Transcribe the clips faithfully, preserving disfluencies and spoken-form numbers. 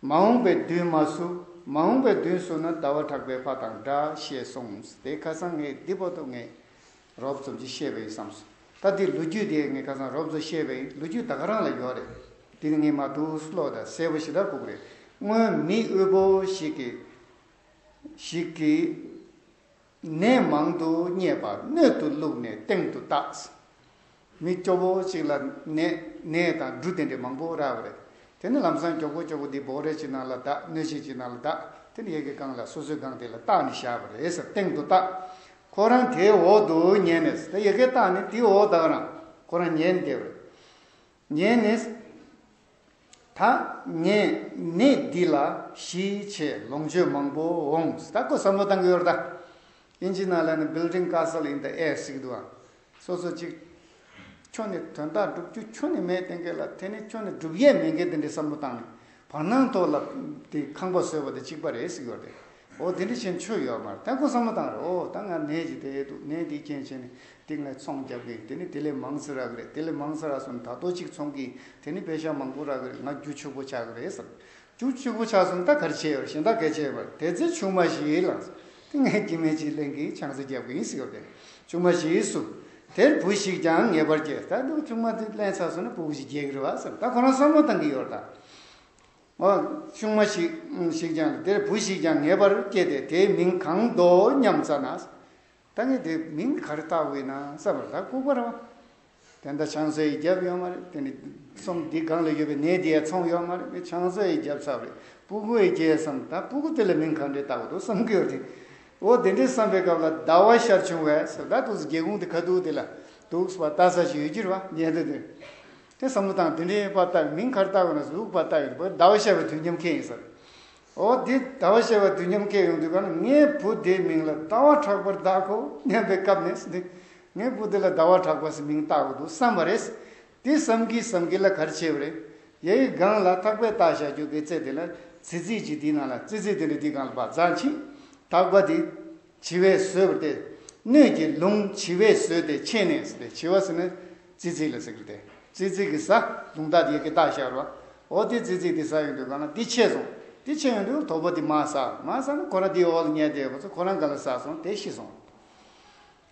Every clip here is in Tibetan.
མ་འོངས་པའི་དུས་མ་བསུ། མ་འོངས་པའི་དུས་བསུ་ན་ཟླ་བ་གྲགས་པའི་ཕ་དང་འདྲ་ཞེས་གསུངས། དེ་ཁ་སང་ངས་འདི་བར་དུ་ངས་རོབ་ཙམ་ཅིག་བཤད་པ་ཡིན་བསམས་སོང་། ད་འདི་ལོ་རྒྱུས་དེ་ངས་ཁ་སང་རོབ་ཙམ་བཤད་པ་ཡིན། ལོ་རྒྱུས་ད་ག་རང་ལ་ཡོད་རེད། འདི་ནི་ངས་མ་འདུག་ཀློག་དང་གསལ་པོ་ཞེ་དྲག་དགོས་ཀྱི་རེད། སྔོན་མི་དབུལ་པོ་ཞིག་གིས་ཞིག་གིས་ནས་མང་དུ་རྙེད་པ་སྣོད་དུ་བླུགས་ནས་སྟེང་དུ་བཏགས། མི་སྐྱོ་བོ་གཅིག་ལ་ནས་ནས་དང་འབྲུ་དེ་འདྲའི་མང་པོ་རག་པ་རེད། དེ་ནི་ལམ་སང་མགྱོགས་པོ་མགྱོགས་པོ་འདི་འབོག་རས་ཅིག་ནང་ལ་བཏགས། སྣོད་ཆས་ཅིག་ནང་ལ་བཏགས། དེ་ནི་ཡ་གི་སྒང་ལ་སོ་སོའི་སྒང་དེ་ལ་བཏགས་ནས་བཞག་པ་རེད་ཟེར། སྟེང་དུ་བཏགས། ཁོ་རང་དེའི་འོག་ཏུ་ཉལ་ནས། དེ་ཡ་གི་བཏགས་ནས་དེའི་འོག་ད་ག་རང་ཁོ་རང་ཉལ་བསྡད་པ་རེད། ཉལ་ནས། ད་ངས་ནད་འདི་ལ་ཞི་བྱེད་ལོངས་སྤྱོད་མང་པོ་འོང་། ད་ཁོ་བསམ་བློ་བཏང་གི་ཡོད་རེད་ད། ཨིན་ཇི་ནང་ལ་ནི་Building Castle in the Air ཟེར་གྱི་འདུག་ཨ། སོ་སོ་གཅིག་ཁྱོན་ནས་དོན་དག་སྒྲུབ་རྒྱུ་ཁྱོན་ནས་མེད་དེ་འགས་ལ། དེ་ནི་ཁྱོན་ནས་སྒྲུབ་ཡས་མེད་མཁན་དེ་འདྲའི་བསམ་བློ་བཏང་ནས་བར་སྣང་ཐོག་ལ་དེ་ཁང་པ་བཟོས་པ་དེ་གཅིག་པ་རེད་ཟེར་གྱི་ཡོད་རེད། འོ་དེ་འདྲ་བྱས་ཆོ་ཡོད་མ་རེད། ད་ཁོ་བསམ་བློ་བཏང་རེད། འོ་ད་ང་ནད་ཅིག་དེ་འདུག་ནད་འདི་རྐྱེན་བྱས་ནས་དེ་ངས་ཚོང་རྒྱབ་གི་ཡིན། དེ་ནི་དེ་ལས་མང་ཙམ་རག་གི་རེད། དེ་ལས་མང་ཙམ་རག་སོང་ན་ད་ལྟོ་གཅིག་ཚོང་གི་ཡིན། དེ་ནི་པེ་ཤ་མང་པོ་རག་གི་རེད། ང་རྒྱུ་ཕྱུག་པོ་ཆགས་གི་རེད་བསམ། རྒྱུ་ཕྱུག་པོ་ཆགས་སོང་ན་ད་ག་རེ་བྱས་ཡོད་རེད། གཞན་དག་ག་རེ་བྱས་ཡོད་རེད། དེ་ཚེ་ཆུང་མ་ཞིག་ལངས་སོང་། དེ་ངས་སྐྱེ་དམན་ཅིག་ལེན་གི་ཆང་ས་རྒྱབ་གི་ཡིན་ཟེར་གི་རེད། ཆུང་མ་ཞིག་གསོ། དེར་བུ་ཞིག་ཀྱང་ངེས་པར་སྐྱེས། ད་འདུག་ཆུང་མ་དེ་ལེན་ཚར་སོང་ན་ཕྲུ་གུ་ཞིག་སྐྱེ་གི་རེད་བ་བསམ། ད་ཁོ་རང་བསམ་བློ་བཏང་གི་ཡོད་རེད་ད། འོ། ཆུང་མ་ཞིག་ཞིག་ཀྱང་དེར་བུ་ཞིག་ཀྱང་ངེས་པར་སྐྱེས་ཏེ། དེའི་མིང་གང་འདོགས་སྙམ་བཙལ་ན། ད་ངས་དེ་མིང་ག་རེ་བཏགས་དགོས་ན་བསམ་པར་ད་ལྐུགས་པ་རེད་བ། དེ་འདྲ་ཆང་ས་ཡི་རྒྱབ་ཡོད་མ་རེད། དེ་ནི་ཚོང་འདི་སྒང་ལ་ཡོད་པའི་ནས་དེ་ཡ་ཚོང་ཡོད་མ་རེད། མི་ཆང་ས་ཡི་རྒྱབ་ཚར་རེད། སྤུ་གུ་ཡི་རྒྱལ་བསམ། ད་སྤུ་གུ་དེ་ལ་མིང་གང་འདྲ་བཏགས་དགོས་འདུག་བསམ་གི་ཡོད་དེ། འོ་དེ་འདྲའི་བསམ་པའི་སྐབས་ལ་ཟླ་བ་ཤར་བྱུང་བས་ཟེར། ད་འདུག་སེ་སྒེའུ་ཁུང་དེ་ཁ་ཐུག་དེ་ལ་འདུག་སེ་ལྟ་ས་ཞིག་ཡོད་ཀྱི་རེད་བ། ཉལ་དུ་དེ། དེ་བསམ་བློ་བཏང་། དེ་འདྲའི་པར་བཏབ། མིང་ག་རེ་བཏགས་དགོས་ན་ཟུག་པར་བཏབ་ཡོད་པ། ཟླ་བ་ཤར་བའི་དུས་མཉམ་འཁེལ་ཡིན་ཟེར། འོ་དེ་ཟླ་བ་ཤར་བའི་དུས་མཉམ་འཁེལ་ཡོང་དུས་ག་ན་ངའི་བུ་དེའི་མིང་ལ་ཟླ་བ་གྲགས་པར་བཏགས་དགོས་སྙམ་པའི་སྐབས་ནས་དེ། ངའི་བུ་དེ་ལ་ཟླ་བ་གྲགས་པ་ཟེར་མིང་བཏགས་དགོས་འདུག་བསམ་པ་རེད། དེ་བསམ་གི་བསམ་གི་ལ་ག་རེ་བྱས་པ་རེད། ཡ་གི་སྒང་ལ་ཐག་པས་བཏགས་བཞག་རྒྱུ་གི་རྩེ་དེ་ལ་ཙི་ཙི་ཅིག་དེའི་ནང་ལ་ཙི་ཙི་དེ་འདྲ་དེའི་སྒང་ལ་ཕར་འཛེགས་ཕྱིན། ཐག་པ་དེ། བྱི་བས་ཟོས་པ་སྟེ། སྣོད་ཀྱི་ལུང་བྱི་བས་ཟོས་ཏེ་ཆད་ནས་ཟེར་ཏེ། བྱི་བ་ཟེར་ན་ཙི་ཙི་ལ་ཟེར་གི་སྟེ། ཙི་ཙི་གིས་ཟ། ལུང་ཐག་དེ་ཡ་གིས་བཏགས་བཞག་རོ། འོ་དེ་ཙི་ཙི་དེ་ཟ་ཡོང་དུས་ག་ན་དེ་ཆད་སོང་། དེ་ཆད་ཡོང་དུས་དོག་པོ་དེ་མར་ཟག་མར་ཟག་ན་ཁོ་རང་དེའི་འོག་ལ་ཉལ་བསྡད་ཡོད་པ་ཚོ་ཁོ་རང་སྒང་ལ་ཟག་སོང་། དེ་ཤི་སོང་།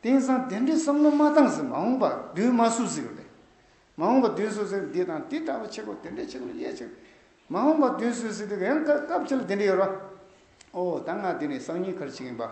དེང་སང་དེ་འདྲའི་བསམ་བློ་མ་བཏང་ཟེར། མ་འོངས་པ་མདུན་མ་བསུ་ཟེར་གི་རེད། མ་འོངས་པ་མདུན་བསུ་ཟེར། འདི་དང་འདི་འདྲ་བ་བྱེད་དགོས། དེ་འདྲ་བྱེད་དགོས། གཡས་བྱེད་དགོས། མ་འོངས་པ་མདུན་བསུ་ཟེར་དུས་ཡང་སྐབས་སྐབས་ཅིག་ལ་དེ་འདྲ་ཡོད་རེད། ཨོ་ད་ང་དེ་ནས་སང་ཉིན་ག་རེ་བྱེད་ཀྱི་ཡིན་པ།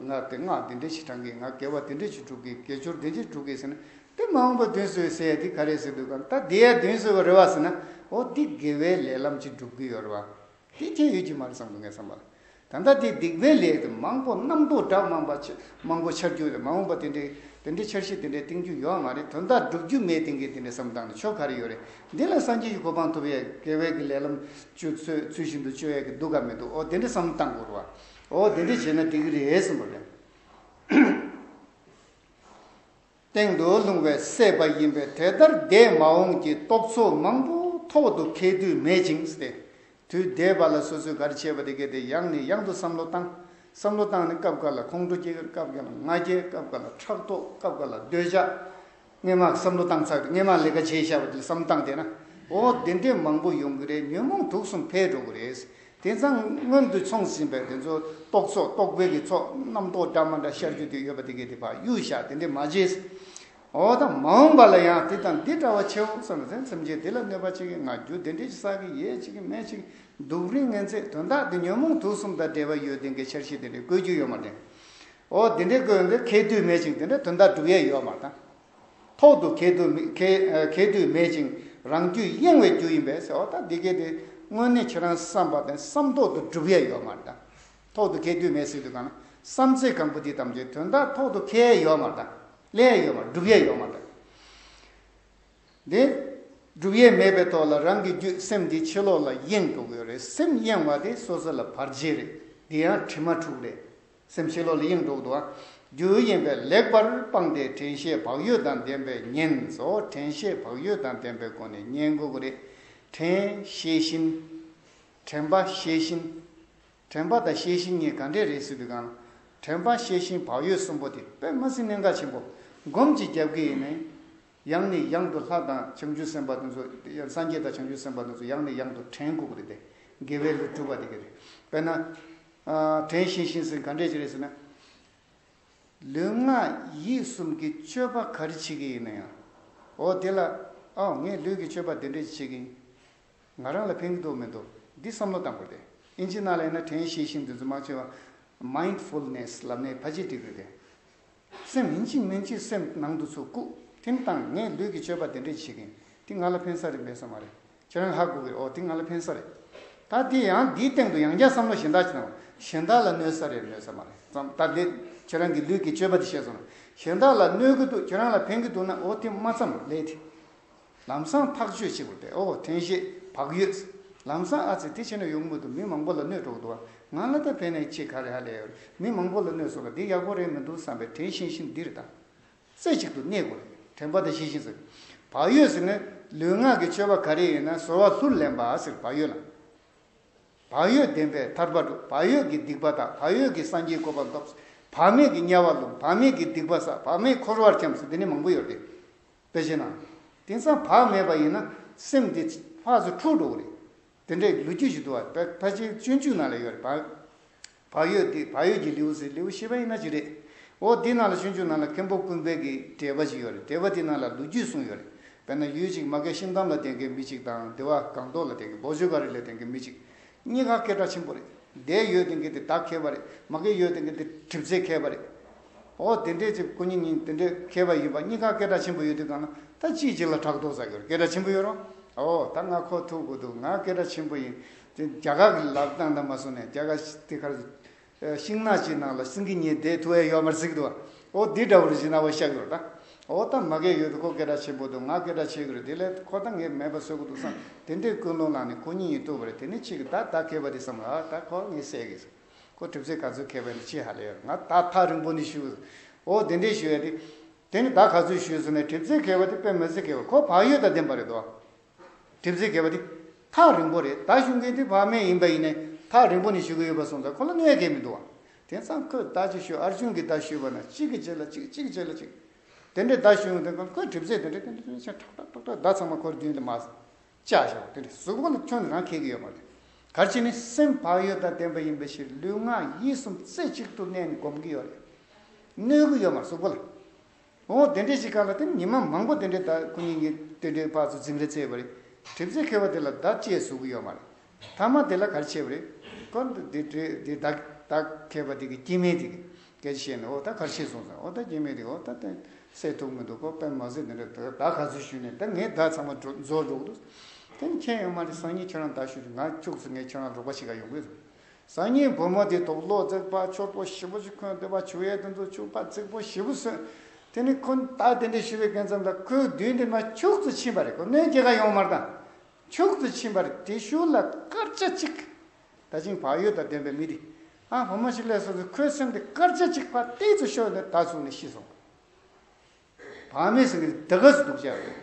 ང་དེ་སྔགས་དེ་འདྲ་ཞིག་བགྲང་གི། ང་དགེ་བ་དེ་འདྲ་ཞིག་སྒྲུབ་གི། དགེ་སྦྱོར་དེ་འདྲ་ཞིག་སྒྲུབ་གི་ཟེར་ན། དེ་མ་འོངས་པ་མདུན་བསུ་ཟེར་ཡ་དེ་ག་རེ་ཟེར་དུས་ག་ད་དེ་ཡ་མདུན་བསུ་བ་རེད་བ་ཟེར་ན། ཨོ་དེ་དགེ་བའི་ལས་ལམ་ཅིག་སྒྲུབ་གི་ཡོད་རེད་བ། དེ་ཁྱད་ཡོད་ཀྱི་མ་རེད་བསམ་གི་ངའི་བསམ་པ། ད་ལྟ་དེ་སྡིག་པའི་ལས་དེ་མང་པོ་རྣམ་རྟོག་འདྲ་མང་པ་ཆ་མང་པོ་འཆར་རྒྱུ་རེད། མ་འོངས་པ་དེ་འདྲའི་དེ་འདྲའི་འཆར་གཞི་དེ་འདྲའི་བཏིང་རྒྱུ་ཡོད་མ་རེད། དོན་དག་སྒྲུབ་རྒྱུ་མེད་དེ་འགའི་དེ་འདྲའི་བསམ་བཏང་ནས་ཆོ་ག་རེ་ཡོད་རེད། འདི་ལ་སངས་རྒྱས་ཀྱི་གོ་འཕང་ཐོབ་ཡས་དགེ་བའི་གི་ལས་ལམ་བཅུ་ཚུལ་ཚུལ་བཞིན་དུ་བཅོ་ཡས་ཀྱི་འདུག་ག་མི་འདུག་ཨོ་དེ་འདྲའི་བསམ་བཏང་དགོས་རེད་བ། ཨོ་དེ་འདྲའི་བྱས་ན་འགྲིག་གི་རེད་གསུངས་པ་རེད། སྟེང་དུ་ལྷུང་བས་བསད་པ་ཡིན་པས། དེ་ལྟར་འདས་མ་འོངས་ཀྱི་རྟོག་ཚོགས་མང་པོ་ཐོག་ཏུ་ཁེལ་དུས་མེད་ཅིང་ཟེར་ཏེ། དུས་འདས་པ་ལ་སོ་སོས་ག་རེ་བྱས་པ་དེ་གས་དེ་ཡང་ནས་ཡང་དུ་བསམ་བློ་བཏང་། བསམ་བློ་བཏང་ནས་སྐབས་འགའ་ལ་ཁོང་ཁྲོ་སྐྱེ་གི། སྐབས་འགའ་ལ་ང་རྒྱལ། སྐབས་འགའ་ལ་ཕྲག་དོག་སྐབས་འགའ་ལ་འདོད་ཆགས། སྔས་མ་བསམ་བློ་བཏང་ཚར་དུས། སྔས་མ་ལས་ཀ་བྱས་བཞག་པ་དེ་ལ་བསམ་བློ་བཏང་བསྡད་ན། འོ་དེ་འདྲས་མང་པོ་ཡོང་གི་རེད། ཉོན་མོངས་དུག་གསུམ་འཕེལ་འགྲོ་གི་རེད། དེང་སང་སྔོན་དུ་སོང་ཟིན་པའི་དེ་ཚོ་རྟོག་ཚོགས། རྟོག་པའི་གི་ཚོགས། རྣམ་རྟོག་འདྲ་མ་འདྲ་ཤར་རྒྱུ་དེ་ཡོད་པ་དེ་གས་དེ་ཕར་གཡུག་བཞག་དེ་འདྲས་མ་བྱེད། འོ་ད་མ་འོངས་པ་ལ་ཡང་དེ་དང་འདི་འདྲ་བ་བྱེད་འོང་བསམ་ན། སེམས་ཅན་དེ་ལ་གནོད་པ་བྱེད་ཀྱི། ང་རྒྱུ་དེ་འདྲས་ཤིག་བསགས་ཀྱི་ཡོད་ཅིག་གི་མེད་ཅིག་སྡུག་རུས་ངན་ཚད་དོན་དག་དེ་ཉོན་མོངས་དུག་གསུམ་དང་འབྲེལ་བ་ཡོད་དེ་འགའི་འཆར་གཞི་དེ་འདྲས་བཀོད་རྒྱུ་ཡོད་མ་རེད། འོ་དེ་འདྲས་བཀོད་ཡོང་དུས་ཁེལ་དུས་མེད་ཅིང་དེ་འདྲས་དོན་དག་སྒྲུབ་ཡས་ཡོད་མ་རེད་ད། ཐོག་ཏུ་ཁེལ་དུས་མེད། ཁེལ་ཁེལ་དུས་མེད་ཅིང་རང་རྒྱུད་གཡེང་བའི་རྒྱུ་ཡིན་པས་ཟེར། འོ་ད་འདི་གས་དེ་དངོས་གནས་ཁྱེད་རང་བསམ་པ་དང་བསམ་ཐོག་ཏུ་སྒྲུབ་ཡས་ཡོད་མ་རེད་ད། ཐོག་ཏུ་ཁེལ་དུས་མེད་ཟེར་དུས་ག་ན་བསམ་ཚད་གང་པོ་འདི་ཙམ་གྱིས་དོན་དག་ཐོག་ཏུ་ཁེལ་ཡས་ཡོད་མ་རེད་ད། སླེབས་ཡས་ཡོད་མ་རེད། སྒྲུབ་ཡས་ཡོད་མ་རེད་ད། འདི་སྒྲུབ་ཡས་མེད་པའི་ཐོག་ལ་རང་གི་རྒྱུད་སེམས་འདི་ཕྱི་ལོགས་ལ་གཡེང་འགྲོ་གི་ཡོད་རེད། སེམས་གཡེང་བ་དེ་སོ་སོ་ལ་བར་ཆད་རེད། འདི་ཡང་དྲི་མ་འཁྲུགས་རེད། སེམས་ཕྱི་ལོགས་ལ་གཡེང་འགྲོ་གི་འདུག་ཨ། རྒྱུ་གཡེང་བས་ལེགས་པར་སྤངས་ཏེ་དྲན་ཤེས་བག་ཡོད་དང་ལྡན་པས་ཉན་ཟེར། དྲན་ཤེས་བག་ཡོད་དང་ལྡན་པའི་སྒོ་ནས་ཉན་དགོས་ཀྱི་རེད། དྲན་ཤེས་བཞིན། དྲན་པ་ཤེས་བཞིན། དྲན་པ་དང་ཤེས་བཞིན་གཉིས་ག་འདྲས་རེད་ཟེར་དུས་ག་ན། དྲན་པ་ཤེས་བཞིན་བག་ཡོད་གསུམ་པོ་དེ་དཔེ་མི་སྲིད་གནད་འགག་ཆེན་པོ། སྒོམ་ཅིག་རྒྱབ་ཀྱི་ཡིན་ནའི། ཡང་ནས་ཡང་དུ་ལྷ་དང་བྱང་ཆུབ་སེམས་དཔའ་དེ་ཚོ། སངས་རྒྱས་དང་བྱང་ཆུབ་སེམས་དཔའ་དེ་ཚོ་ཡང་ནས་ཡང་དུ་དྲན་དགོས་ཀྱི་རེད་དེ། དགེ་བའི་ལུས་སྒྲུབ་པ་དེ་ག་རེད། དཔེར་ན། ཨ། དྲན་ཤེས་བཞིན་ཟེར་ག་འདྲས་ཅིག་རེད་ཟེར་ན། ལུས་ངག་ཡིད་གསུམ་གྱི་སྤྱོད་པ་ག་རེ་བྱེད་ཀྱི་ཡིན་ན་ཡང་། འོ་དེ་ལ། ཨ། ངས་ལུས་ཀྱི་སྤྱོད་པ་དེ་འདྲས་བྱེད་ཀྱི་ཡིན། ང་རང་ལ་ཕན་གྱི་འདུག་མི་འདུག་འདི་བསམ་བློ་བཏང་དགོས་ཏེ། ཨིན་ཇི་ནང་ལ་ཡིན་ན་དྲན་ཤེས་བཞིན་དུ་འཛུལ་མ་བྱས་པ། མའིན་ཌ་ཕུལ་ནེ་སི་ལབ་ནས་ཕལ་ཆེར་འགྲིག་གི་རེད། སེམས་ཡིན་གཅིག་མིན་གཅིག་སེམས་ནང་དུ་ཚུར་བཀུག་དེ་བཏང་། ངས་ལུས་ཀྱི་སྤྱོད་པ་དེ་འདྲས་བྱེད་ཀྱིན། དེ་ང་ལ་ཕན་ས་རེད་མེད་ས་མ་རེད། ཁྱེད་རང་ཧ་གོ་གི་རེད། འོ་དེ་ང་ལ་ཕན་ས་རེད། ད་དེ་ཡང་འདིའི་སྟེང་དུ་ཡང་བསྐྱར་བསམ་བློ་གཞན་དག་ཅིག་བཏང་། གཞན་དག་ལ་གནོད་ས་རེད་གནོད་ས་མ་རེད་བསམ། ད་ལས་ཁྱེད་རང་གི་ལུས་ཀྱི་སྤྱོད་པ་དེ་བཤད་སོང་ན། གཞན་དག་ལ་གནོད་ཀྱི་འདུག་ཁྱེད་རང་ལ་ཕན་གྱི་འདུག་ན། འོ་དེ་མ་བསམ་ལས་དེ། ལམ་སང་ཐག་གཅོད་བྱེད་དགོས་ཏེ། ཨོ་དྲན་ཤེས་བག་ཡོད། ལམ་སང་ཨ་ཙི་དེ་བྱས་ན་ཡོང་མི་འདུག་མི་མང་པོ་ལ་གནོད་འགྲོ་གི་འདུག་ང་ལ་ད་ཕན་ནས་ཅི་ག་རེ་ཧ་ལས་ཡོད། མི་མང་པོ་ལ་གནོད་སོང་ལ་འདི་ཡག་པོ་རེད་མི་འདུག་བསམ་པའི་དྲན་ཤེས་བཞིན་འདིར་དང་། རྩེ་གཅིག་ཏུ་གནས་དགོས་རེད། དྲན་པ་དང་ཤེས་བཞིན་ཟེར། བག་ཡོད་ཟེར་ནས་ལུས་ངག་གི་སྤྱོད་པ་ག་རེ་ཡིན་ན་གསོལ་བ་ལྷུར་ལེན་པ་ཟེར། བག་ཡོད་ལ། བག་ཡོད་ལྡན་པས་ཐར་པ་སྒྲུབ། བག་ཡོད་ཀྱི་སྡིག་པ་དག་བག་ཡོད་ཀྱི་སངས་རྒྱས་གོ་འཕང་ཐོབ། བག་མེད་ཀྱི་དམྱལ་བ་ལོངས། བག་མེད་ཀྱི་སྡིག་པ་བསགས། བག་མེད་འཁོར་བར་འཁྱམས་ཟེར། འདི་ནི་མང་པོ་ཡོད་རེད། དཔེ་ཆའི་ནང་། དེང་སང་བག་མེད་པ་ཡིན་ན་སེམས་འདི་ཕར་ཚུར་འཁྲུག་འགྲོ་གི་རེད། དེ་འདྲའི་ལོ་རྒྱུས་ཤིག་འདུག་བ། ཕལ་ཆེར་སྤྱོད་འཇུག་ནང་ལ་ཡོད་རེད། བག་བག་ཡོད་འདི། བག་ཡོད་ཀྱི་ལེའུ་ཟེར། ལེའུ་བཞི་པ་ཡིན་ན་ཅི་རེད། འོ་འདི་ནང་ལ་སྤྱོད་འཇུག་ནང་ལ་མཁན་པོ་ཀུན་དཔལ་གྱི་འགྲེལ་པ་ཅིག་ཡོད་རེད། འགྲེལ་པ་འདི་ནང་ལ་ལོ་རྒྱུས་གསུངས་ཡོད་རེད། དཔེར་ན་ཡུལ་གཅིག་མ་གི་ཤིང་ཏམ་ལ་བསྡད་མཁན་མི་གཅིག་དང་། དེ་བ་སྒང་ཏོག་ལ་བསྡད་མཁན་བོ་ཇོ་ག་རི་ལ་བསྡད་མཁན་མི་གཅིག་གཉིས་ཀ་སྐད་གྲགས་ཆེན་པོ་རེད། དེ་ཡོད་དེ་གི་དེ་བདག་མཁས་པ་རེད། མ་གི་ཡོད་དེ་གི་དེ་གྲིབ་རྫས་མཁས་པ་རེད། འོ་དེ་འདྲས་ཅིག་ཁོ་གཉིས་གཉིས་དེ་འདྲས་མཁས་པ་ཡིན་པ། གཉིས་ཀ་སྐད་གྲགས་ཆེན་པོ་ཡོད་དུས་གང་ལ་ད་གཅིག་གཅིག་ལ་ཕྲག་དོག་ཟ་གི་རེད། སྐད་གྲགས་ཆེན་པོ་ཡོད་རོ། འོ་ད་ང་ཁོ་ཐུག་དགོས་འདུག་ང་སྐད་གྲགས་ཆེན་པོ་ཡིན། དེ་རྒྱ་གར་གི་ལབ་སྟངས་དང་མ་སོང་ནས་རྒྱ་གར་དེ་གར་ཤིང་ནགས་ཅིག་ནང་ལ་སེང་གེ་གཉིས་བསྡད་ཐུབ་ཡ་ཡོད་མ་རེད་ཟེར་གི་འདུག་འོ་འདི་འདྲ་བོ་རེད་ཟེར་ན་བ་ཤག་ཡོད་རེད་ད། འོ་ད་མ་གི་ཡོད་དུ་ཁོ་སྐད་གྲགས་ཆེན་པོ་འདུག་ང་སྐད་གྲགས་ཆེ་གི་རེད། དེ་ལས་ཁོ་ད་ངས་མེད་པ་བཟོ་གི་འདུག་བསམ། དེ་འདྲའི་ཀུན་སློང་ལངས་ནས་ཁོ་གཉིས་ཡིན་ཐུབ་པ་རེད། དེ་ནི་གཅིག་གི་ད་ད་མཁས་པ་དེ་བསམ་ལ་ད་ཁོ་ངས་བསད་གི་ཟེར། ཁོ་གྲིབ་རྫས་ག་ཚོད་མཁས་པ་ཡིན་ན་ཅི་ཧ་ལས་ཡོད། ང་ད་ཐག་རིང་པོ་ནས་ཞུ། འོ་དེ་འདྲས་ཞུ་ཡ་དེ། དེ་ནི་ད་ག་ཚོད་ཞུས་སོང་ནས་གྲིབ་རྫས་མཁས་པ་དེ་དཔེ་མི་སྲིད་མཁས་པ། ཁོ་བག་ཡོད་དང་ལྡན་པ་རེད་དོ། གྲིབ་རྫས་མཁས་པ་དེ་ཐག་རིང་པོ་རེད། ད་ཞུ་མཁན་དེ་བག་མེད་ཡིན་པ་ཡིན་ནའི་ཐག་རིང་པོ་ནས་ཞུ་གི་ཡོད་པ་སོང་ཙང་ཁོ་ལ་གནོད་ཡ་གང་མི་འདུག་བ། དེང་སང་ཁོས་ད་ཅི་ཞུ། ཨར་ཇུན་གྱིས་ད་ཞུས་པ་ན་གཅིག་གི་རྗེས་ལ་གཅིག་གཅིག་གི་རྗེས་ལ་གཅིག་དེ་འདྲས་ད་ཞུ་ཡོང་དུས་ཁོས་གྲིབ་རྫས་དེ་འདྲས་དེ་འདྲས་ཁྲག་ཁྲག་ཁྲག་ཁྲག་ད་ཚང་མ་ཁོར་མདུན་དུ་མ། བཅག་བཞག་དེ་འདྲ་གཟུགས་པོ་ལ་ཁྱོན་ནས་རང་ཁེགས་ཀྱི་ཡོད་མ་རེད། ག་རེ་བྱས་ནས་སེམས་བག་ཡོད་དང་ལྡན་པ་ཡིན་པའི་ཕྱིར་ལུས་ངག་ཡིད་གསུམ་རྩེ་གཅིག་ཏུ་གནས་ནས་སྒོམ་གྱི་ཡོད་རེད། གནོད་ཀྱི་ཡོད་མ་རེད་གཟུགས་པོ་ལ། འོ་དེ་འདྲས་ཞིག་ག་ལ་དེ་ཉི་མ་མང་པོ་དེ་འདྲས་ད་ཁོ་གཉིས་ཀྱིས་དེ་འདྲས་ཕར་ཚུར་འཛིང་རེས་བྱས་པ་རེད། གྲིབ་རྫས་མཁས་པ་དེ་ལ་ད་ཅི་ཡང་ཟུག་གི་ཡོད་མ་རེད། ཐ་མ་དེ་ལ་ག་རེ་བྱས་པ་རེད། ཁོ་འདི་འདི་འདི་ད་ད་མཁས་པ་དེ་གི་སྐྱེ་དམན་དེ་གི་སྐད་ཆ་བཤད་ནས། འོ་ད་ག་རེ་བྱས་སོང་ཟེར། འོ་ད་སྐྱེ་དམན་དེ་འོ་ད་དེ། བསད་ཐུབ་མི་འདུག་ཁོ་དཔེ་མ་སྲིད་དེ་འདྲ་ད་ག་ཚོད་ཞུས་ནས་ད་ངས་ད་ཚང་མ་འགྲོ་རྫོགས་འགྲོ་གི་འདུག་དེ་ནི་ཁྱད་ཡོད་མ་རེད། སང་ཉིན་ཁྱོད་རང་ད་ཞུ། ང་ཁྱུག་ཙམ་ངས་ཁྱོད་རང་རོགས་པ་བྱེད་ག་ཡོང་གི་འདུག་སང་ཉིན་བུ་མོ་དེ་དུག་ལོག་རྫིག་པ་ཕྱུར་པོ་ཞེ་པོ་ཞིག་གོན། དེ་བ་བྱུག་ཡས་དེ་ཚོ་ཕྱུར་པ་རྫིག་པོ་ཞེ་པོ་གསོན། དེ་ནི་ཁོ་ད་དེ་འདྲ་ཞུ་བའི་སྐབས་ཙམ་ལ་ཁོའི་མདུན་དེ་མ་ཁྱུག་ཙམ་ཕྱིན་པ་རེད། ཁོ་གནོད་སྐྱེལ་ག་ཡོང་མ་རེད་ད། ཁྱུག་ཙམ་ཕྱིན་པ་རེད། དེ་ཤུལ་ལ་སྐར་ཆ་གཅིག་ད་ཅིང་བག་ཡོད་དང་ལྡན་པའི་མི་དེ། ཨ་བུ་མོ་ཞིག་སླེབས་སོང་ཟེར། ཁོའི་སེམས་དེ་སྐར་ཆ་གཅིག་ཕར་ཏོག་ཙམ་ཤོར་ནས་ད་ཚུགས་ནས་ཤི་སོང་། བག་མེད་ཟེར་མཁན་དེ་ག་སུ་འདུག་ཅག་རེད།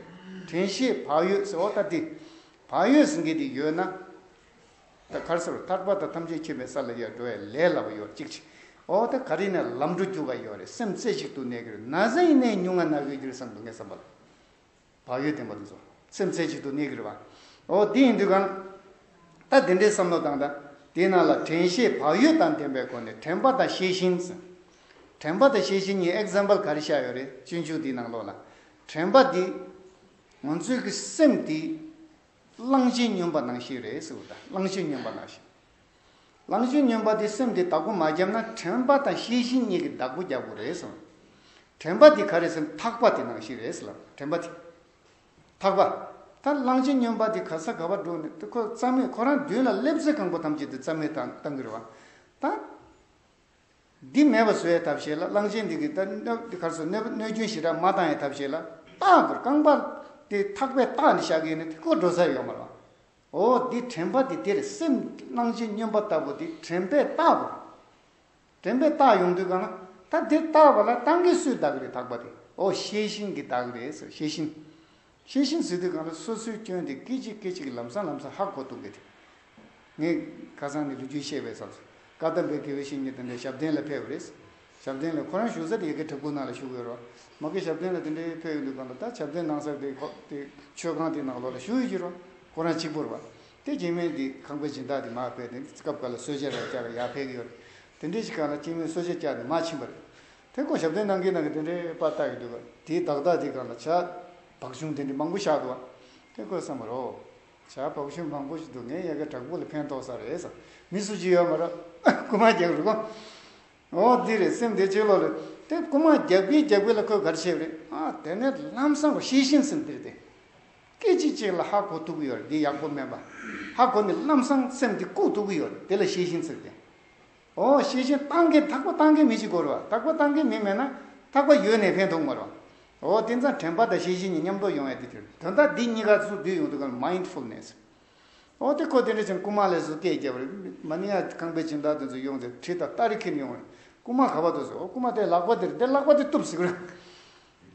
དྲན་ཤེས་བག་ཡོད་ཟེར། འོ་ད་དེ། བག་ཡོད་ཟེར་མཁན་དེ་ཡོད་ན། ད་ག་རེ་ཟེར། ཐར་པ་དང་ཐམས་ཅད་མཁྱེན་པའི་ས་ལ་ཡར་འགྲོ་བའི་ལས་སླ་པོ་ཡོད་གཅིག་ཅིག་འོ་ད་ག་རེ་ནས་ལམ་འགྲོ་རྒྱུག་ག་ཡོད་རེད། སེམས་རྩེ་གཅིག་ཏུ་གནས་ཀྱི་རེད། ན་ཚ་ཡིན་ནའི་ཉུང་ང་ན་གི་རྒྱུ་རེད་བསམ་འདུག་ངའི་བསམ་པ་ལ། བག་ཡོད་ལྡན་པ་དེ་ཚོ་སེམས་རྩེ་གཅིག་ཏུ་གནས་ཀྱི་རེད་བ། འོ་དེ་ཡིན་དུས་གང་། ད་དེ་འདྲའི་བསམ་བློ་བཏང་ད། དེའི་ནང་ལ་དྲན་ཤེས་བག་ཡོད་དང་ལྡན་པའི་སྒོ་ནས་དྲན་པ་དང་ཤེས་བཞིན་ཟེར། དྲན་པ་དང་ཤེས་བཞིན་གཉིས་ཨེག་ཛམ་པལ་ག་རེ་བཞག་ཡོད་རེད། སྤྱོད་འཇུག་འདིའི་ནང་ལོགས་ལ། དྲན་པ་འདི། ང་ཚོའི་གི་སེམས་འདི། གླང་ཆེན་སྨྱོན་པ་ནང་བཞིན་རེད་ཟེར་བ་དང་། གླང་ཆེན་སྨྱོན་པ་ནང་བཞིན། གླང་ཆེན་སྨྱོན་པ་དེ་སེམས་དེ་བདག་པོ་མ་བརྒྱབ་ན་དྲན་པ་དང་ཤེས་བཞིན་གཉིས་ཀྱིས་བདག་པོ་རྒྱག་དགོས་རེད་ཟེར། དྲན་པ་དེ་ག་རེ་ཟེར་ན་ཐག་པ་དེ་ནང་བཞིན་རེད་ཟེར་ལ། དྲན་པ་དེ། ཐག་པ། ད་གླང་ཆེན་སྨྱོན་པ་དེ་ག་ས་ག་བར་འགྲོ་ནས་དེ་ཁོ་རྩ་མེད། ཁོ་རང་མདུན་ལ་སླེབས་ཚེ་གང་པོ་ཐམས་ཅད་དེ་རྩ་མེད་བཏང་བཏང་གི་རེད་བ། ད། འདི་མེད་པ་བཟོ་ཡའི་ཐབས་ཤེས་ལ་གླང་ཆེན་འདི་གིས་ད་གནོད་འདི་གར་སོང་གནོད་གནོད་སྐྱོན་ཞེ་དྲག་མ་བཏང་ཡའི་ཐབས་ཤེས་ལ་བཏགས་དགོས། རྐང་པ་དེ་ཐག་པས་བཏགས་ནས་བཞག་གི་ཡིན་ན་དེ་ཁོ་འགྲོ་ས་ཡོད་མ་རེད། འོ་འདི་དྲན་པ་དེ་དེ་རེད། སེམས་གླང་ཆེན་སྨྱོན་པ་ལྟ་བུ་དེ་དྲན་པས་བཏགས་དགོས། དྲན་པས་བཏགས་ཡོང་དུས་གང་ན་ད་དེ་བཏགས་པ་ལ་བཏང་མཁན་སུས་བདག་གི་རེད། ཐག་པ་དེ། འོ་ཤེས་བཞིན་གྱིས་བདག་གི་རེད་ཟེར། ཤེས་བཞིན། ཤེས་བཞིན་ཟེར་དུས་གང་ལ་སོ་སོའི་སྐྱོན་དེ་སྐད་ཅིག་སྐད་ཅིག་གིས་ལམ་སང་ལམ་སང་ཧ་གོ་ཐུབ་མཁན་དེ། ངས་ཁ་སང་ནས་ལོ་རྒྱུས་བཤད་པའི་སྐབས་སུ་བཀའ་གདམས་པའི་དགེ་བའི་བཤེས་གཉེན་དེ་འདྲ་ཞབས་བརྟན་ལ་ཕེབས་པ་རེད། ཞབས་བརྟན་ལ་ཁོ་རང་བཞུགས་ས་དེ་ཡ་གི་བྲག་ཕུག་ནང་ལ་བཞུགས་ཡོད་རོ། མ་གི་ཞབས་བརྟན་ལ་དེ་འདྲའི་ཕེབས་ཡོང་དུས་གང་ལ་ད་ཞབས་བརྟན་གནང་ས་དེ་ཁོ་དེ་མཆོད་ཁང་དེ་ནང་ལོགས་ལ་བཞུགས་ཡོད་ཀྱི་རོ། ཁོ་རང་གཅིག་པུ་རེད་བ། དེ་སྐྱེ་དམན་དེ་ཁང་པའི་སྦྱིན་བདག་དེ་མར་ཕེབས་ཏེ་སྐབས་འགའ་ལ་གསོལ་ཇ་རག་རྒྱག་གི་ཡར་ཕེབས་ཀྱི་ཡོད་རེད། དེ་འདྲའི་ཞིག་གང་ལ་སྐྱེ་དམན་གསོལ་ཇ་བཅག་ནས་མར་ཕྱིན་པ་རེད། དེ་ཁོ་ཞབས་བརྟན་གནང་གིན་གནང་གིན་དེ་འདྲའི་པར་བཏབ་ཡོང་དུས་ག་དེའི་བདག་བདག་དེ་གང་ལ་ཇ་བག་ཆུང་དེ་འདྲ་མང་པོ་བཞག་འདུག་བ། དེ་ཁོས་བསམ་པར། ཨོ། ཇ་བག་ཆུང་མང་པོ་ཞིག་འདུག་ངས་ཡ་གི་དྲག་པོ་ལ་ཕན་ཐོགས་ས་རེད་ཟེར། མི་སུ་གཅིག་ཡོད་མ་རེད། རྐུ་མ་རྒྱག་རུ་གོ། ཨོ་འདི་རེད། སེམས་དེ་ཕྱི་ལོགས་ལ། དེ་རྐུ་མ་རྒྱག་གིན་རྒྱག་གིན་ལ་ཁོས་ག་རེ་བྱས་པ་རེད། ཨ་དེ་ནས་ལམ་སང་གོ་ཤེས་བཞིན་སེམས་དེ་རེད་དེ། སྐད་ཅིག་གཅིག་ལ་ཧ་གོ་ཐུབ་ཀྱི་ཡོད་རེད། འདི་ཡག་པོ་མིན་པ། ཧ་གོ་ནས་ལམ་སང་སེམས་དེ་བཀུག་ཐུབ་ཀྱི་ཡོད་རེད། དེ་ལ་ཤེས་བཞིན་ཟེར་ཏེ། ཨོ་ཤེས་བཞིན་བཏང་མཁན་ཐག་པ་བཏང་མཁན་མི་གཅིག་དགོས་རེད་བ། ཐག་པ་བཏང་མཁན་མི་མེད་ན་ཐག་པ་ཡོད་ནས་ཕན་ཐོགས་མ་རེད་བ། ཨོ་དེ་ཙང་དྲན་པ་དང་ཤེས་བཞིན་གཉིས་མཉམ་དུ་ཡོང་ཡ་དེ་དེ་རེད། དོན་དག་འདི་གཉིས་ཀ་ཚུར་བསྡུས་ཡོང་དུས་ག་ལ་མའིན་ཌ་ཕུལ་ནེས། ཨོ་དེ་ཁོ་དེ་འདྲ་བྱས་ནས་རྐུ་མ་ལས་སུ་སྐད་རྒྱབ་རེད། མ་ནི་ཡ་ཁང་པའི་སྦྱིན་བདག་དེ་ཚོ་ཡོང་དེ་གྲི་དང་སྟ་རེ་འཁྱེར་ནས་ཡོང་རེད། རྐུ་མ་ག་པར་འདུག་ཟེར། ཨོ་རྐུ་མ་དེ་ལག་པ་དེ་རེད། དེ་ལག་པ་དེ་གཏུབས་ཟེར་གི་རེད།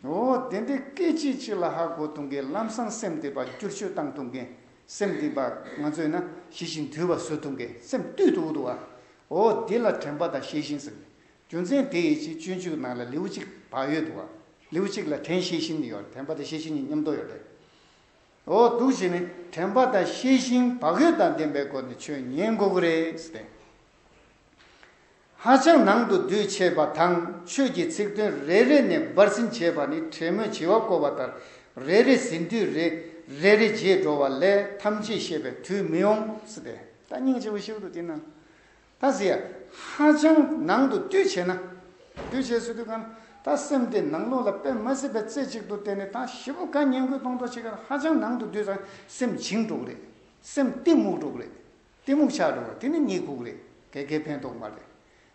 ཨོ་དེ་འདྲའི་སྐད་ཅིག་གཅིག་ལ་ཧ་གོ་ཐུབ་མཁན། ལམ་སང་སེམས་དེ་ཕར་བསྒྱུར་བཅོས་བཏང་ཐུབ་མཁན། སེམས་དེ་ཕར་ང་ཚོས་ན་ཞི་ཞིང་དུལ་བ་བཟོ་ཐུབ་མཁན། སེམས་བཏུལ་ཐུབ་ཀྱི་འདུག་བ། ཨོ་དེ་ལ་དྲན་པ་དང་ཤེས་བཞིན་ཟེར། རྒྱུ་མཚན་དེ་ཡི་ཕྱིར་སྤྱོད་འཇུག་ནང་ལ་ལེའུ་གཅིག་བག་ཡོད་འདུག་བ། ལེའུ་གཅིག་ལ་དྲན་ཤེས་བཞིན་ཡོད། དྲན་པ་དང་ཤེས་བཞིན་གཉིས་མཉམ་དུ་ཡོད་རེད། ཨོ་འདུག་བྱས་ནས་དྲན་པ་དང་ཤེས་བཞིན་བག་ཡོད་དང་ལྡན་པའི་སྒོ་ནས་ཆོས་ཉན་དགོས་ཀྱི་རེད་ཟེར་ཏེ། ཧ་ཅང་ནང་དུ་བསྡུས་བྱས་པ་དང་། ཆོས་ཀྱི་ཚིག་དོན་རེ་རེ་ནས་སྦར་ཟིན་བྱས་པ་ནི་དྲན་མོས་བྱི་བ་བསྐོར་བ་ལྟར། རེ་རེ་ཟིན་དུས་རེ་རེ་རེ་བརྗེད་འགྲོ་བ་ལས་ཐམས་ཅད་ཤེས་པའི་དུས་མི་འོང་ཟེར་ཏེ། ད་སྙིང་རྗེ་པོ་ཞིག་འདུག་དེ་ན། ད་ཟེར་ཡ། ཧ་ཅང་ནང་དུ་བསྡུས་བྱས་ན། བསྡུས་བྱས་ཟེར་དུས་གང་། ད་སེམས་དེ་ནང་ལོགས་ལ་དཔེ་མ་སྲིད་པའི་རྩེ་གཅིག་ཏུ་བསྡད་ནས་ད་ཞེ་པོ་ག་ཉན་དགོས་གཏོང་གཏོང་བྱེད་ག་ཧ་ཅང་ནང་དུ་བསྡུས་ཙང་སེམས་བྱིང་འགྲོ་གི་རེད། སེམས་གཏི་མུག་འགྲོ་གི་རེད། གཏི་མུག་ཆགས་འགྲོ་བ་དེ་ནི་གཉིད་ཁུག་རེད། ག་གེ་ཕན་ཐོགས་མ་རེད།